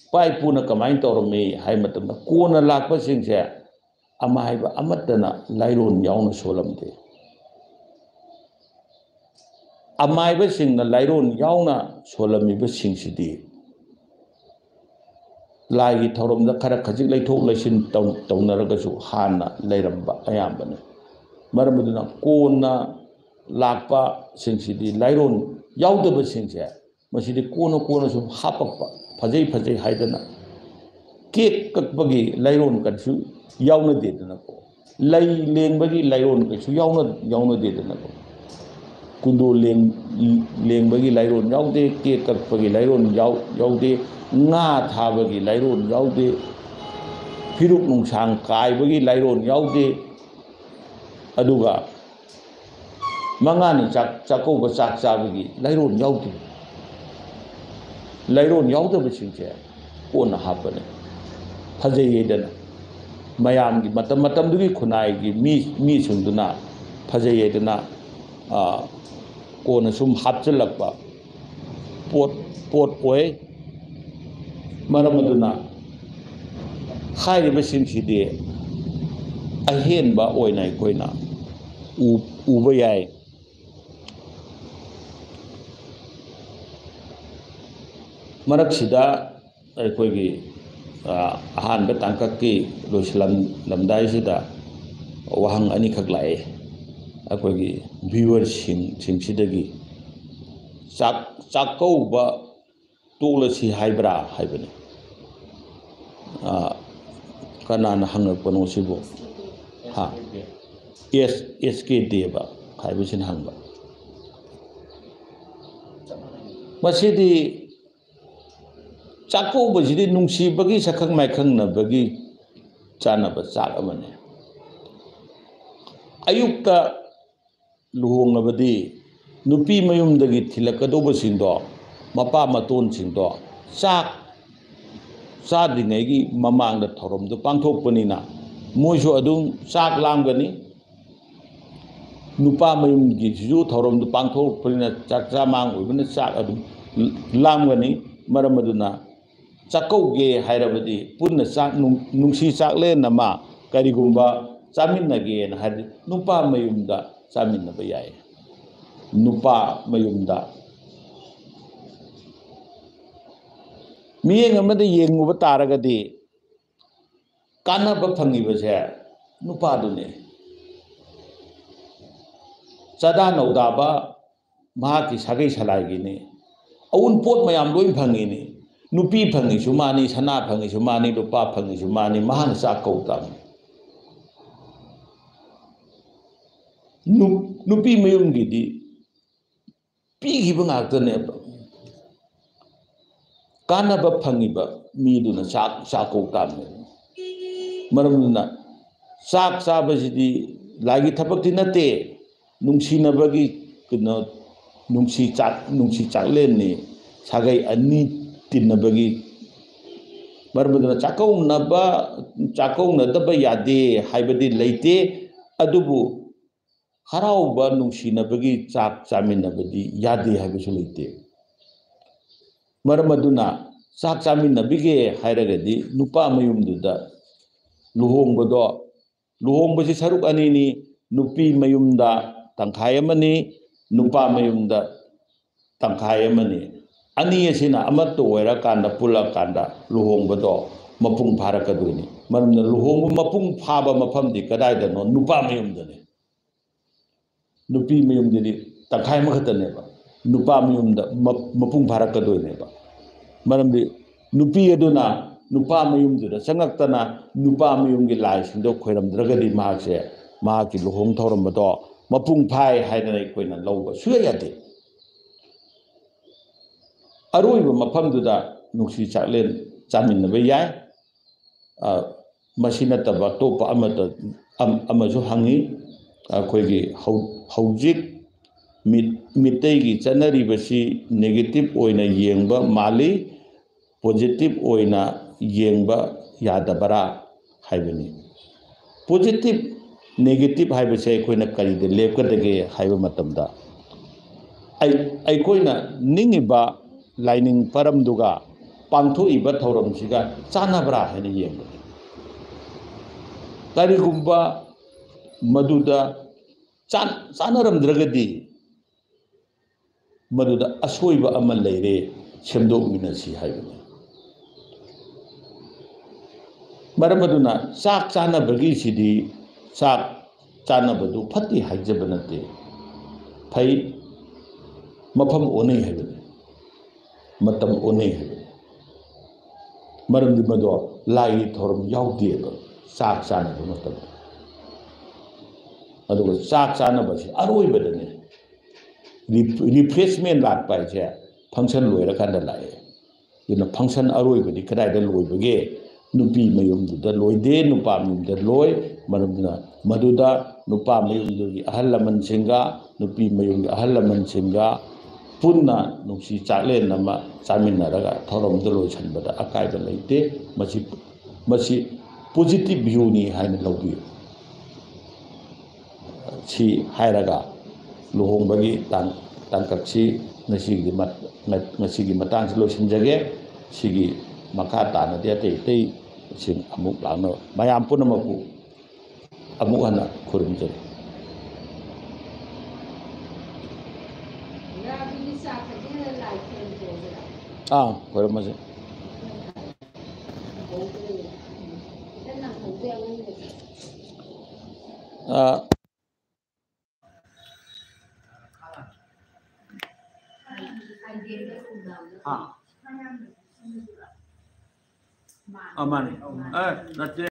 ꯏꯄꯥ ꯏꯄꯨꯅ ꯀꯃꯥꯏꯅ ꯇꯧꯔꯝꯃꯤ ꯍꯥꯏ ꯃꯇꯝꯗ, ꯀꯣꯟꯅ ꯂꯥꯛꯄꯁꯤꯡꯁꯦ ꯑꯃꯥꯏꯕ ꯑꯃꯠꯇꯅ ꯂꯥꯏꯔꯣꯟ ꯌꯥꯎꯅ ꯁꯣꯜꯂꯝꯗꯦ꯫ ꯑꯃꯥꯏꯕꯁꯤꯡꯅ ꯂꯥꯏꯔꯣꯟ ꯌꯥꯎꯅ ꯁꯣꯜꯂꯝꯃꯤꯕꯁꯤꯡꯁꯤꯗꯤ ꯂꯥꯏꯒꯤ ꯊꯧꯔꯝꯗ ꯈꯔ ꯈꯖꯤꯛ ꯂꯩꯊꯣꯛ ꯂꯩꯁꯤꯟ ꯇꯧ-, ꯇꯧꯅꯔꯒꯁꯨ ꯍꯥꯟꯅ ꯂꯩꯔꯝꯕ ꯑꯌꯥꯝꯕꯅꯤ꯫ ꯃꯔꯝ ꯑꯗꯨꯅ ꯀꯣꯟꯅ ꯂꯥꯛꯄꯁꯤꯡꯁꯤꯗꯤ ꯂꯥꯏꯔꯣꯟ ꯌꯥꯎꯗꯕꯁꯤꯡꯁꯦ ꯃꯁꯤꯗꯤ ꯀꯣꯟꯅ ꯀꯣꯟꯅ ꯁꯨꯝ ꯍꯥꯞꯄꯛꯄ, ꯐꯖꯩ ꯐꯖꯩ ꯍꯥꯏꯗꯅ ꯀꯦꯛ ꯀꯛꯄꯒꯤ ꯂꯥꯏꯔꯣꯟ ꯀꯩꯁꯨ ꯌꯥꯎꯅꯗꯦꯗꯅꯀꯣ, ꯂꯩ ꯂꯦꯡꯕꯒꯤ ꯂꯥꯏꯔꯣꯟ ꯀꯩꯁꯨ ꯌꯥꯎꯅ-, ꯌꯥꯎꯅꯗꯦꯗꯅꯀꯣ꯫ ꯀꯨꯟꯗꯣ ꯂꯦꯡ-, ꯂꯦꯡꯕꯒꯤ ꯂꯥꯏꯔꯣꯟ ꯌꯥꯎꯗꯦ, ꯀꯦꯛ ꯀꯛꯄꯒꯤ ꯂꯥꯏꯔꯣꯟ ꯌꯥꯎ-, ꯌꯥꯎꯗꯦ, ꯉꯥ ꯊꯥꯕꯒꯤ ꯂꯥꯏꯔꯣꯟ ꯌꯥꯎꯗꯦ, ꯐꯤꯔꯨꯛ ꯅꯨꯡꯁꯥꯡ ꯀꯥꯏꯕꯒꯤ ꯂꯥꯏꯔꯣꯟ ꯌꯥꯎꯗꯦ꯫ ꯑꯗꯨꯒ ꯃꯉꯥꯅꯤ ꯆꯥꯛ, ꯆꯥꯛꯀꯧꯕ ꯆꯥꯛ ꯆꯥꯕꯒꯤ ꯂꯥꯏꯔꯣꯟ ꯌꯥꯎꯗꯦ꯫ ꯂꯥꯏꯔꯣꯟ ꯌꯥꯎꯗꯕꯁꯤꯡꯁꯦ ꯀꯣꯟꯅ ꯍꯥꯞꯄꯅꯤ꯫ ꯐꯖꯩ ꯍꯥꯏꯗꯅ ꯃꯌꯥꯝꯒꯤ ꯃꯇꯝ ꯃꯇꯝꯗꯨꯒꯤ ꯈꯨꯟꯅꯥꯏꯒꯤ ꯃꯤ ꯃꯤꯁꯤꯡꯗꯨꯅ ꯐꯖꯩ ꯍꯥꯏꯗꯅ, ꯑ, ꯀꯣꯟꯅ ꯁꯨꯝ ꯍꯥꯞꯆꯤꯜꯂꯛꯄ ꯄꯣꯠ ꯄꯣꯠ ꯑꯣꯏ꯫ ꯃꯔꯝ ꯑꯗꯨꯅ ꯍꯥꯏꯔꯤꯕꯁꯤꯡꯁꯤꯗꯤ ꯑꯍꯦꯟꯕ ꯑꯣꯏꯅ ꯑꯩꯈꯣꯏꯅ ꯎ- ꯎꯕ ꯌꯥꯏ꯫ ꯃꯔꯛꯁꯤꯗ ꯑꯩꯈꯣꯏꯒꯤ, ꯑ, ꯑꯍꯥꯟꯕ ꯇꯥꯡꯀꯛꯀꯤ ꯂꯣꯏꯁꯤꯜꯂꯝꯗꯥꯏꯁꯤꯗ ꯋꯥꯍꯪ ꯑꯅꯤꯈꯛ ꯂꯥꯛꯑꯦ ꯑꯩꯈꯣꯏꯒꯤ ꯚ꯭ꯌꯨꯋꯔꯁꯤꯡ ꯁꯤꯡꯁꯤꯗꯒꯤ꯫ ꯆꯥꯛ ꯆꯥꯛꯀꯧꯕ ꯇꯣꯛꯂꯁꯤ ꯍꯥꯏꯕ꯭ꯔꯥ ꯍꯥꯏꯕꯅꯤ꯫ ꯑ, ꯀꯅꯥꯅ ꯍꯪꯉꯛꯄꯅꯣ ꯁꯤꯕꯨ? ꯍꯥ? ꯑꯦꯁ ꯑꯦꯁ ꯀꯦ ꯗꯦꯕ ꯍꯥꯏꯕꯁꯤꯅ ꯍꯪꯕ꯫ ꯃꯁꯤꯗꯤ ꯆꯥꯛꯀꯧꯕꯁꯤꯗꯤ ꯅꯨꯡꯁꯤꯕꯒꯤ ꯁꯛꯈꯪ ꯃꯥꯏꯈꯪꯅꯕꯒꯤ ꯆꯥꯅꯕ ꯆꯥꯛ ꯑꯃꯅꯤ꯫ ꯑꯌꯨꯛꯇ ꯂꯨꯍꯣꯡꯂꯕꯗꯤ ꯅꯨꯄꯤ ꯃꯌꯨꯝꯗꯒꯤ ꯊꯤꯜꯂꯛꯀꯗꯧꯕꯁꯤꯡꯗꯣ, ꯃꯄꯥ ꯃꯇꯣꯟꯁꯤꯡꯗꯣ ꯆꯥꯛ ꯆꯥꯗ꯭ꯔꯤꯉꯩꯒꯤ ꯃꯃꯥꯡꯗ ꯊꯧꯔꯝꯗꯨ ꯄꯥꯡꯊꯣꯛꯄꯅꯤꯅ ꯃꯣꯏꯁꯨ ꯑꯗꯨꯝ ꯆꯥꯛ ꯂꯥꯝꯒꯅꯤ꯫ ꯅꯨꯄꯥ ꯃꯌꯨꯝꯒꯤꯁꯤꯁꯨ ꯊꯧꯔꯝꯗꯨ ꯄꯥꯡꯊꯣꯛꯄꯅꯤꯅ ꯆꯥꯛ ꯆꯥꯃꯥꯡ ꯑꯣꯏꯕꯅ ꯆꯥꯛ ꯑꯗꯨꯝ ꯂꯥꯝꯒꯅꯤ꯫ ꯃꯔꯝ ꯑꯗꯨꯅ ꯆꯥꯛꯀꯧꯒꯦ ꯍꯥꯏꯔꯕꯗꯤ ꯄꯨꯟꯅ ꯆꯥꯛ ꯅꯨꯡ- ꯅꯨꯡꯁꯤ ꯆꯥꯛꯂꯦꯟ ꯑꯃ ꯀꯔꯤꯒꯨꯝꯕ ꯆꯥꯃꯤꯟꯅꯒꯦꯅ ꯍꯥꯏꯔꯗꯤ ꯅꯨꯄꯥ ꯃꯌꯨꯝꯗ ꯆꯥꯃꯤꯟꯅꯕ ꯌꯥꯏ꯫ ꯅꯨꯄꯥ ꯃꯌꯨꯝꯗ꯫ ꯃꯤꯠꯌꯦꯡ ꯑꯃꯗ ꯌꯦꯡꯉꯨꯕ ꯇꯥꯔꯒꯗꯤ ꯀꯥꯟꯅꯕ ꯐꯪꯉꯤꯕꯁꯦ ꯅꯨꯄꯥꯗꯨꯅꯤ꯫ ꯆꯥꯗꯥ ꯅꯧꯗꯥꯕ ꯃꯍꯥꯛꯀꯤ ꯁꯥꯒꯩ ꯁꯂꯥꯏꯒꯤꯅꯤ꯫ ꯑꯎꯟꯄꯣꯠ ꯃꯌꯥꯝ ꯂꯣꯏ ꯐꯪꯉꯤꯅꯤ꯫ ꯅꯨꯄꯤ ꯐꯪꯉꯤꯁꯨ ꯃꯥꯅꯤ, ꯁꯅꯥ ꯐꯪꯉꯤꯁꯨ ꯃꯥꯅꯤ, ꯂꯨꯄꯥ ꯐꯪꯉꯤꯁꯨ ꯃꯥꯅꯤ, ꯃꯍꯥꯛꯅ ꯆꯥꯛ ꯀꯧ ꯇꯥꯕꯅꯤ꯫ ꯅꯨ- ꯅꯨꯄꯤ ꯃꯌꯨꯝꯒꯤꯗꯤ ꯄꯤꯈꯤꯕ ꯉꯥꯛꯇꯅꯦꯕ꯫ ꯀꯥꯟꯅꯕ ꯐꯪꯉꯤꯕ ꯃꯤꯗꯨꯅ ꯆꯥꯛ ꯆꯥꯛ ꯀꯧ ꯇꯥꯕꯅꯦꯕ꯫ ꯃꯔꯝ ꯑꯗꯨꯅ ꯆꯥꯛ ꯆꯥꯕꯁꯤꯗꯤ ꯂꯥꯏꯒꯤ ꯊꯕꯛꯇꯤ ꯅꯠꯇꯦ꯫ ꯅꯨꯡꯁꯤꯅꯕꯒꯤ ꯀꯩꯅꯣ, ꯅꯨꯡꯁꯤ ꯆꯥꯛ ꯅꯨꯡꯁꯤ ꯆꯥꯛꯂꯦꯟꯅꯤ꯫ ꯁꯥꯒꯩ ꯑꯅꯤ ꯇꯤꯟꯅꯕꯒꯤ ꯃꯔꯝ ꯑꯗꯨꯅ ꯆꯥꯛꯀꯧꯅꯕ, ꯆꯥꯛꯀꯧꯅꯗꯕ ꯌꯥꯗꯦ ꯍꯥꯏꯕꯗꯤ ꯂꯩꯇꯦ꯫ ꯑꯗꯨꯕꯨ ꯍꯔꯥꯎꯕ ꯅꯨꯡꯁꯤꯅꯕꯒꯤ ꯆꯥꯛ ꯆꯥꯃꯤꯟꯅꯕꯗꯤ ꯌꯥꯗꯦ ꯍꯥꯏꯕꯁꯨ ꯂꯩꯇꯦ꯫ ꯃꯔꯝ ꯑꯗꯨꯅ ꯆꯥꯛ ꯆꯥꯃꯤꯟꯅꯕꯤꯒꯦ ꯍꯥꯏꯔꯒꯗꯤ ꯅꯨꯄꯥ ꯃꯌꯨꯝꯗꯨꯗ ꯂꯨꯍꯣꯡꯕꯗꯣ, ꯂꯨꯍꯣꯡꯕꯁꯤ ꯁꯔꯨꯛ ꯑꯅꯤꯅꯤ, ꯅꯨꯄꯤ ꯃꯌꯨꯝꯗ ꯇꯪꯈꯥꯏ ꯑꯃꯅꯤ, ꯅꯨꯄꯥ ꯃꯌꯨꯝꯗ ꯇꯪꯈꯥꯏ ꯑꯃꯅꯤ꯫ ꯑꯅꯤ ꯑꯁꯤꯅ ꯑꯃꯠꯇ ꯑꯣꯏꯔꯀꯥꯟꯗ, ꯄꯨꯜꯂꯀꯥꯟꯗ ꯂꯨꯍꯣꯡꯕꯗꯣ ꯃꯄꯨꯡ ꯐꯥꯔꯛꯀꯗꯣꯏꯅꯤ꯫ ꯃꯔꯝꯗꯤ ꯂꯨꯍꯣꯡꯕ ꯃꯄꯨꯡ ꯐꯥꯕ ꯃꯐꯝꯗꯤ ꯀꯗꯥꯏꯗꯅꯣ? ꯅꯨꯄꯥ ꯃꯌꯨꯝꯗꯅꯤ꯫ ꯅꯨꯄꯤ ꯃꯌꯨꯝꯗꯗꯤ ꯇꯪꯈꯥꯏ ꯑꯃꯈꯛꯇꯅꯦꯕ, ꯅꯨꯄꯥ ꯃꯌꯨꯝꯗ ꯃ-, ꯃꯄꯨꯡ ꯐꯥꯔꯛꯀꯗꯣꯏꯅꯦꯕ꯫ ꯃꯔꯝꯗꯤ ꯅꯨꯄꯤ ꯑꯗꯨꯅ ꯅꯨꯄꯥ ꯃꯌꯨꯝꯗꯨꯗ ꯆꯪꯉꯛꯇꯅ ꯅꯨꯄꯥ ꯃꯌꯨꯝꯒꯤ ꯂꯥꯏꯁꯤꯡꯗꯣ ꯈꯣꯏꯔꯝꯗ꯭ꯔꯒꯗꯤ ꯃꯍꯥꯛꯁꯦ, ꯃꯍꯥꯛꯀꯤ ꯂꯨꯍꯣꯡ ꯊꯧꯔꯝ ꯑꯗꯣ ꯃꯄꯨꯡ ꯐꯥꯏ ꯍꯥꯏꯗꯅ ꯑꯩꯈꯣꯏꯅ ꯂꯧꯕ ꯁꯨꯡꯌꯥ ꯌꯥꯗꯦ꯫ ꯑꯔꯣꯏꯕ ꯃꯐꯝꯗꯨꯗ ꯅꯨꯡꯁꯤ ꯆꯥꯛꯂꯦꯟ ꯆꯥꯃꯤꯟꯅꯕ ꯌꯥꯏ꯫ ꯑ, ꯃꯁꯤ ꯅꯠꯇꯕ ꯑꯇꯣꯞꯄ ꯑꯃꯠꯇ, ꯑꯝ-, ꯑꯃꯁꯨ ꯍꯪꯉꯤ꯫ ꯑꯩꯈꯣꯏꯒꯤ ꯍꯧ-, ꯍꯧꯖꯤꯛ ꯃꯤꯠ-, ꯃꯤꯇꯩꯒꯤ ꯆꯠꯅꯔꯤꯕꯁꯤ negative ꯑꯣꯏꯅ ꯌꯦꯡꯕ ꯃꯥꯜꯂꯤ, positive ꯑꯣꯏꯅ ꯌꯦꯡꯕ ꯌꯥꯗꯕꯔꯥ ꯍꯥꯏꯕꯅꯤ꯫ Positive, negative ꯍꯥꯏꯕꯁꯦ ꯑꯩꯈꯣꯏꯅ ꯀꯔꯤꯗ ꯂꯦꯞꯀꯗꯒꯦ ꯍꯥꯏꯕ ꯃꯇꯝꯗ, ꯑꯩ-, ꯑꯩꯈꯣꯏꯅ ꯅꯤꯡꯉꯤꯕ ꯂꯥꯏꯅꯤꯡ ꯄꯔꯝꯗꯨꯒ ꯄꯥꯡꯊꯣꯛꯏꯕ ꯊꯧꯔꯝꯁꯤꯒ ꯆꯥꯟꯅꯕ꯭ꯔꯥ ꯍꯥꯏꯅ ꯌꯦꯡꯕꯅꯤ꯫ ꯀꯔꯤꯒꯨꯝꯕ ꯃꯗꯨꯗ ꯆꯥꯟ-, ꯆꯥꯟꯅꯔꯝꯗ꯭ꯔꯒꯗꯤ, ꯃꯗꯨꯗ ꯑꯁꯣꯏꯕ ꯑꯃ ꯂꯩꯔꯦ, ꯁꯦꯝꯗꯣꯛꯃꯤꯟꯅꯁꯤ ꯍꯥꯏꯕꯅꯤ꯫ ꯃꯔꯝ ꯑꯗꯨꯅ ꯆꯥꯛ ꯆꯥꯅꯕꯒꯤꯁꯤꯗꯤ, ꯆꯥꯛ ꯆꯥꯅꯕꯗꯨ ꯐꯠꯇꯦ ꯍꯥꯏꯖꯕ ꯅꯠꯇꯦ, ꯐꯩ, ꯃꯐꯝ ꯑꯣꯟꯅꯩ ꯍꯥꯏꯕꯅꯤ, ꯃꯇꯝ ꯑꯣꯟꯅꯩ ꯍꯥꯏꯕꯅꯤ꯫ ꯃꯔꯝꯗꯤ ꯃꯗꯣ ꯂꯥꯏꯒꯤ ꯊꯧꯔꯝ ꯌꯥꯎꯗꯦꯕ ꯆꯥꯛ ꯆꯥꯅꯕ ꯃꯇꯝꯗ꯫ ꯑꯗꯨꯒ ꯆꯥꯛ ꯆꯥꯅꯕꯁꯤ ꯑꯔꯣꯏꯕꯗꯅꯤ꯫ Ref-, refreshment ꯂꯥꯛꯄ ꯍꯥꯏꯁꯦ function ꯂꯣꯏꯔꯀꯥꯟꯗ ꯂꯥꯛꯑꯦ꯫ ꯑꯗꯨꯅ function ꯑꯔꯣꯏꯕꯗꯤ ꯀꯗꯥꯏꯗ ꯂꯣꯏꯕꯒꯦ? ꯅꯨꯄꯤ ꯃꯌꯨꯝꯗꯨꯗ ꯂꯣꯏꯗꯦ, ꯅꯨꯄꯥ ꯃꯌꯨꯝꯗ ꯂꯣꯏ꯫ ꯃꯔꯝꯗꯨꯅ ꯃꯗꯨꯗ ꯅꯨꯄꯥ ꯃꯌꯨꯝꯗꯨꯒꯤ ꯑꯍꯜ ꯂꯃꯟꯁꯤꯡꯒ ꯅꯨꯄꯤ ꯃꯌꯨꯝꯒꯤ ꯑꯍꯜ ꯂꯃꯟꯁꯤꯡꯒ ꯄꯨꯟꯅ ꯅꯨꯡꯁꯤ ꯆꯥꯛꯂꯦꯟ ꯑꯃ ꯆꯥꯃꯤꯟꯅꯔꯒ ꯊꯧꯔꯝꯗꯨ ꯂꯣꯏꯁꯤꯟꯕꯗ ꯑꯀꯥꯏꯕ ꯂꯩꯇꯦ꯫ ꯃꯁꯤ, ꯃꯁꯤ positive view ꯅꯤ ꯍꯥꯏꯅ ꯂꯧꯕꯤꯌꯨ꯫ ꯁꯤ ꯍꯥꯏꯔꯒ ꯂꯨꯍꯣꯡꯕꯒꯤ ꯇꯥꯡ-, ꯇꯥꯡꯀꯛꯁꯤ ꯉꯁꯤꯒꯤ ꯃꯠ-, ꯉ-, ꯉꯁꯤꯒꯤ ꯃꯇꯥꯡꯁꯤ ꯂꯣꯏꯁꯤꯟꯖꯒꯦ꯫ ꯁꯤꯒꯤ ꯃꯈꯥ ꯇꯥꯅꯗꯤ ꯑꯇꯩ ꯑꯇꯩꯁꯤꯡ ꯑꯃꯨꯛ ꯂꯥꯛꯅꯕ ꯃꯌꯥꯝ ꯄꯨꯝꯅꯃꯛꯄꯨ ꯑꯃꯨꯛ ꯍꯟꯅ ꯈꯨꯔꯨꯝꯖꯔꯤ꯫ ꯑꯥ, ꯈꯨꯔꯨꯝꯃꯁꯦ꯫ ꯑꯥ, ꯑꯥ, ꯃꯥꯅꯤ꯫ ꯑꯦ, ꯅꯠꯇꯦ꯫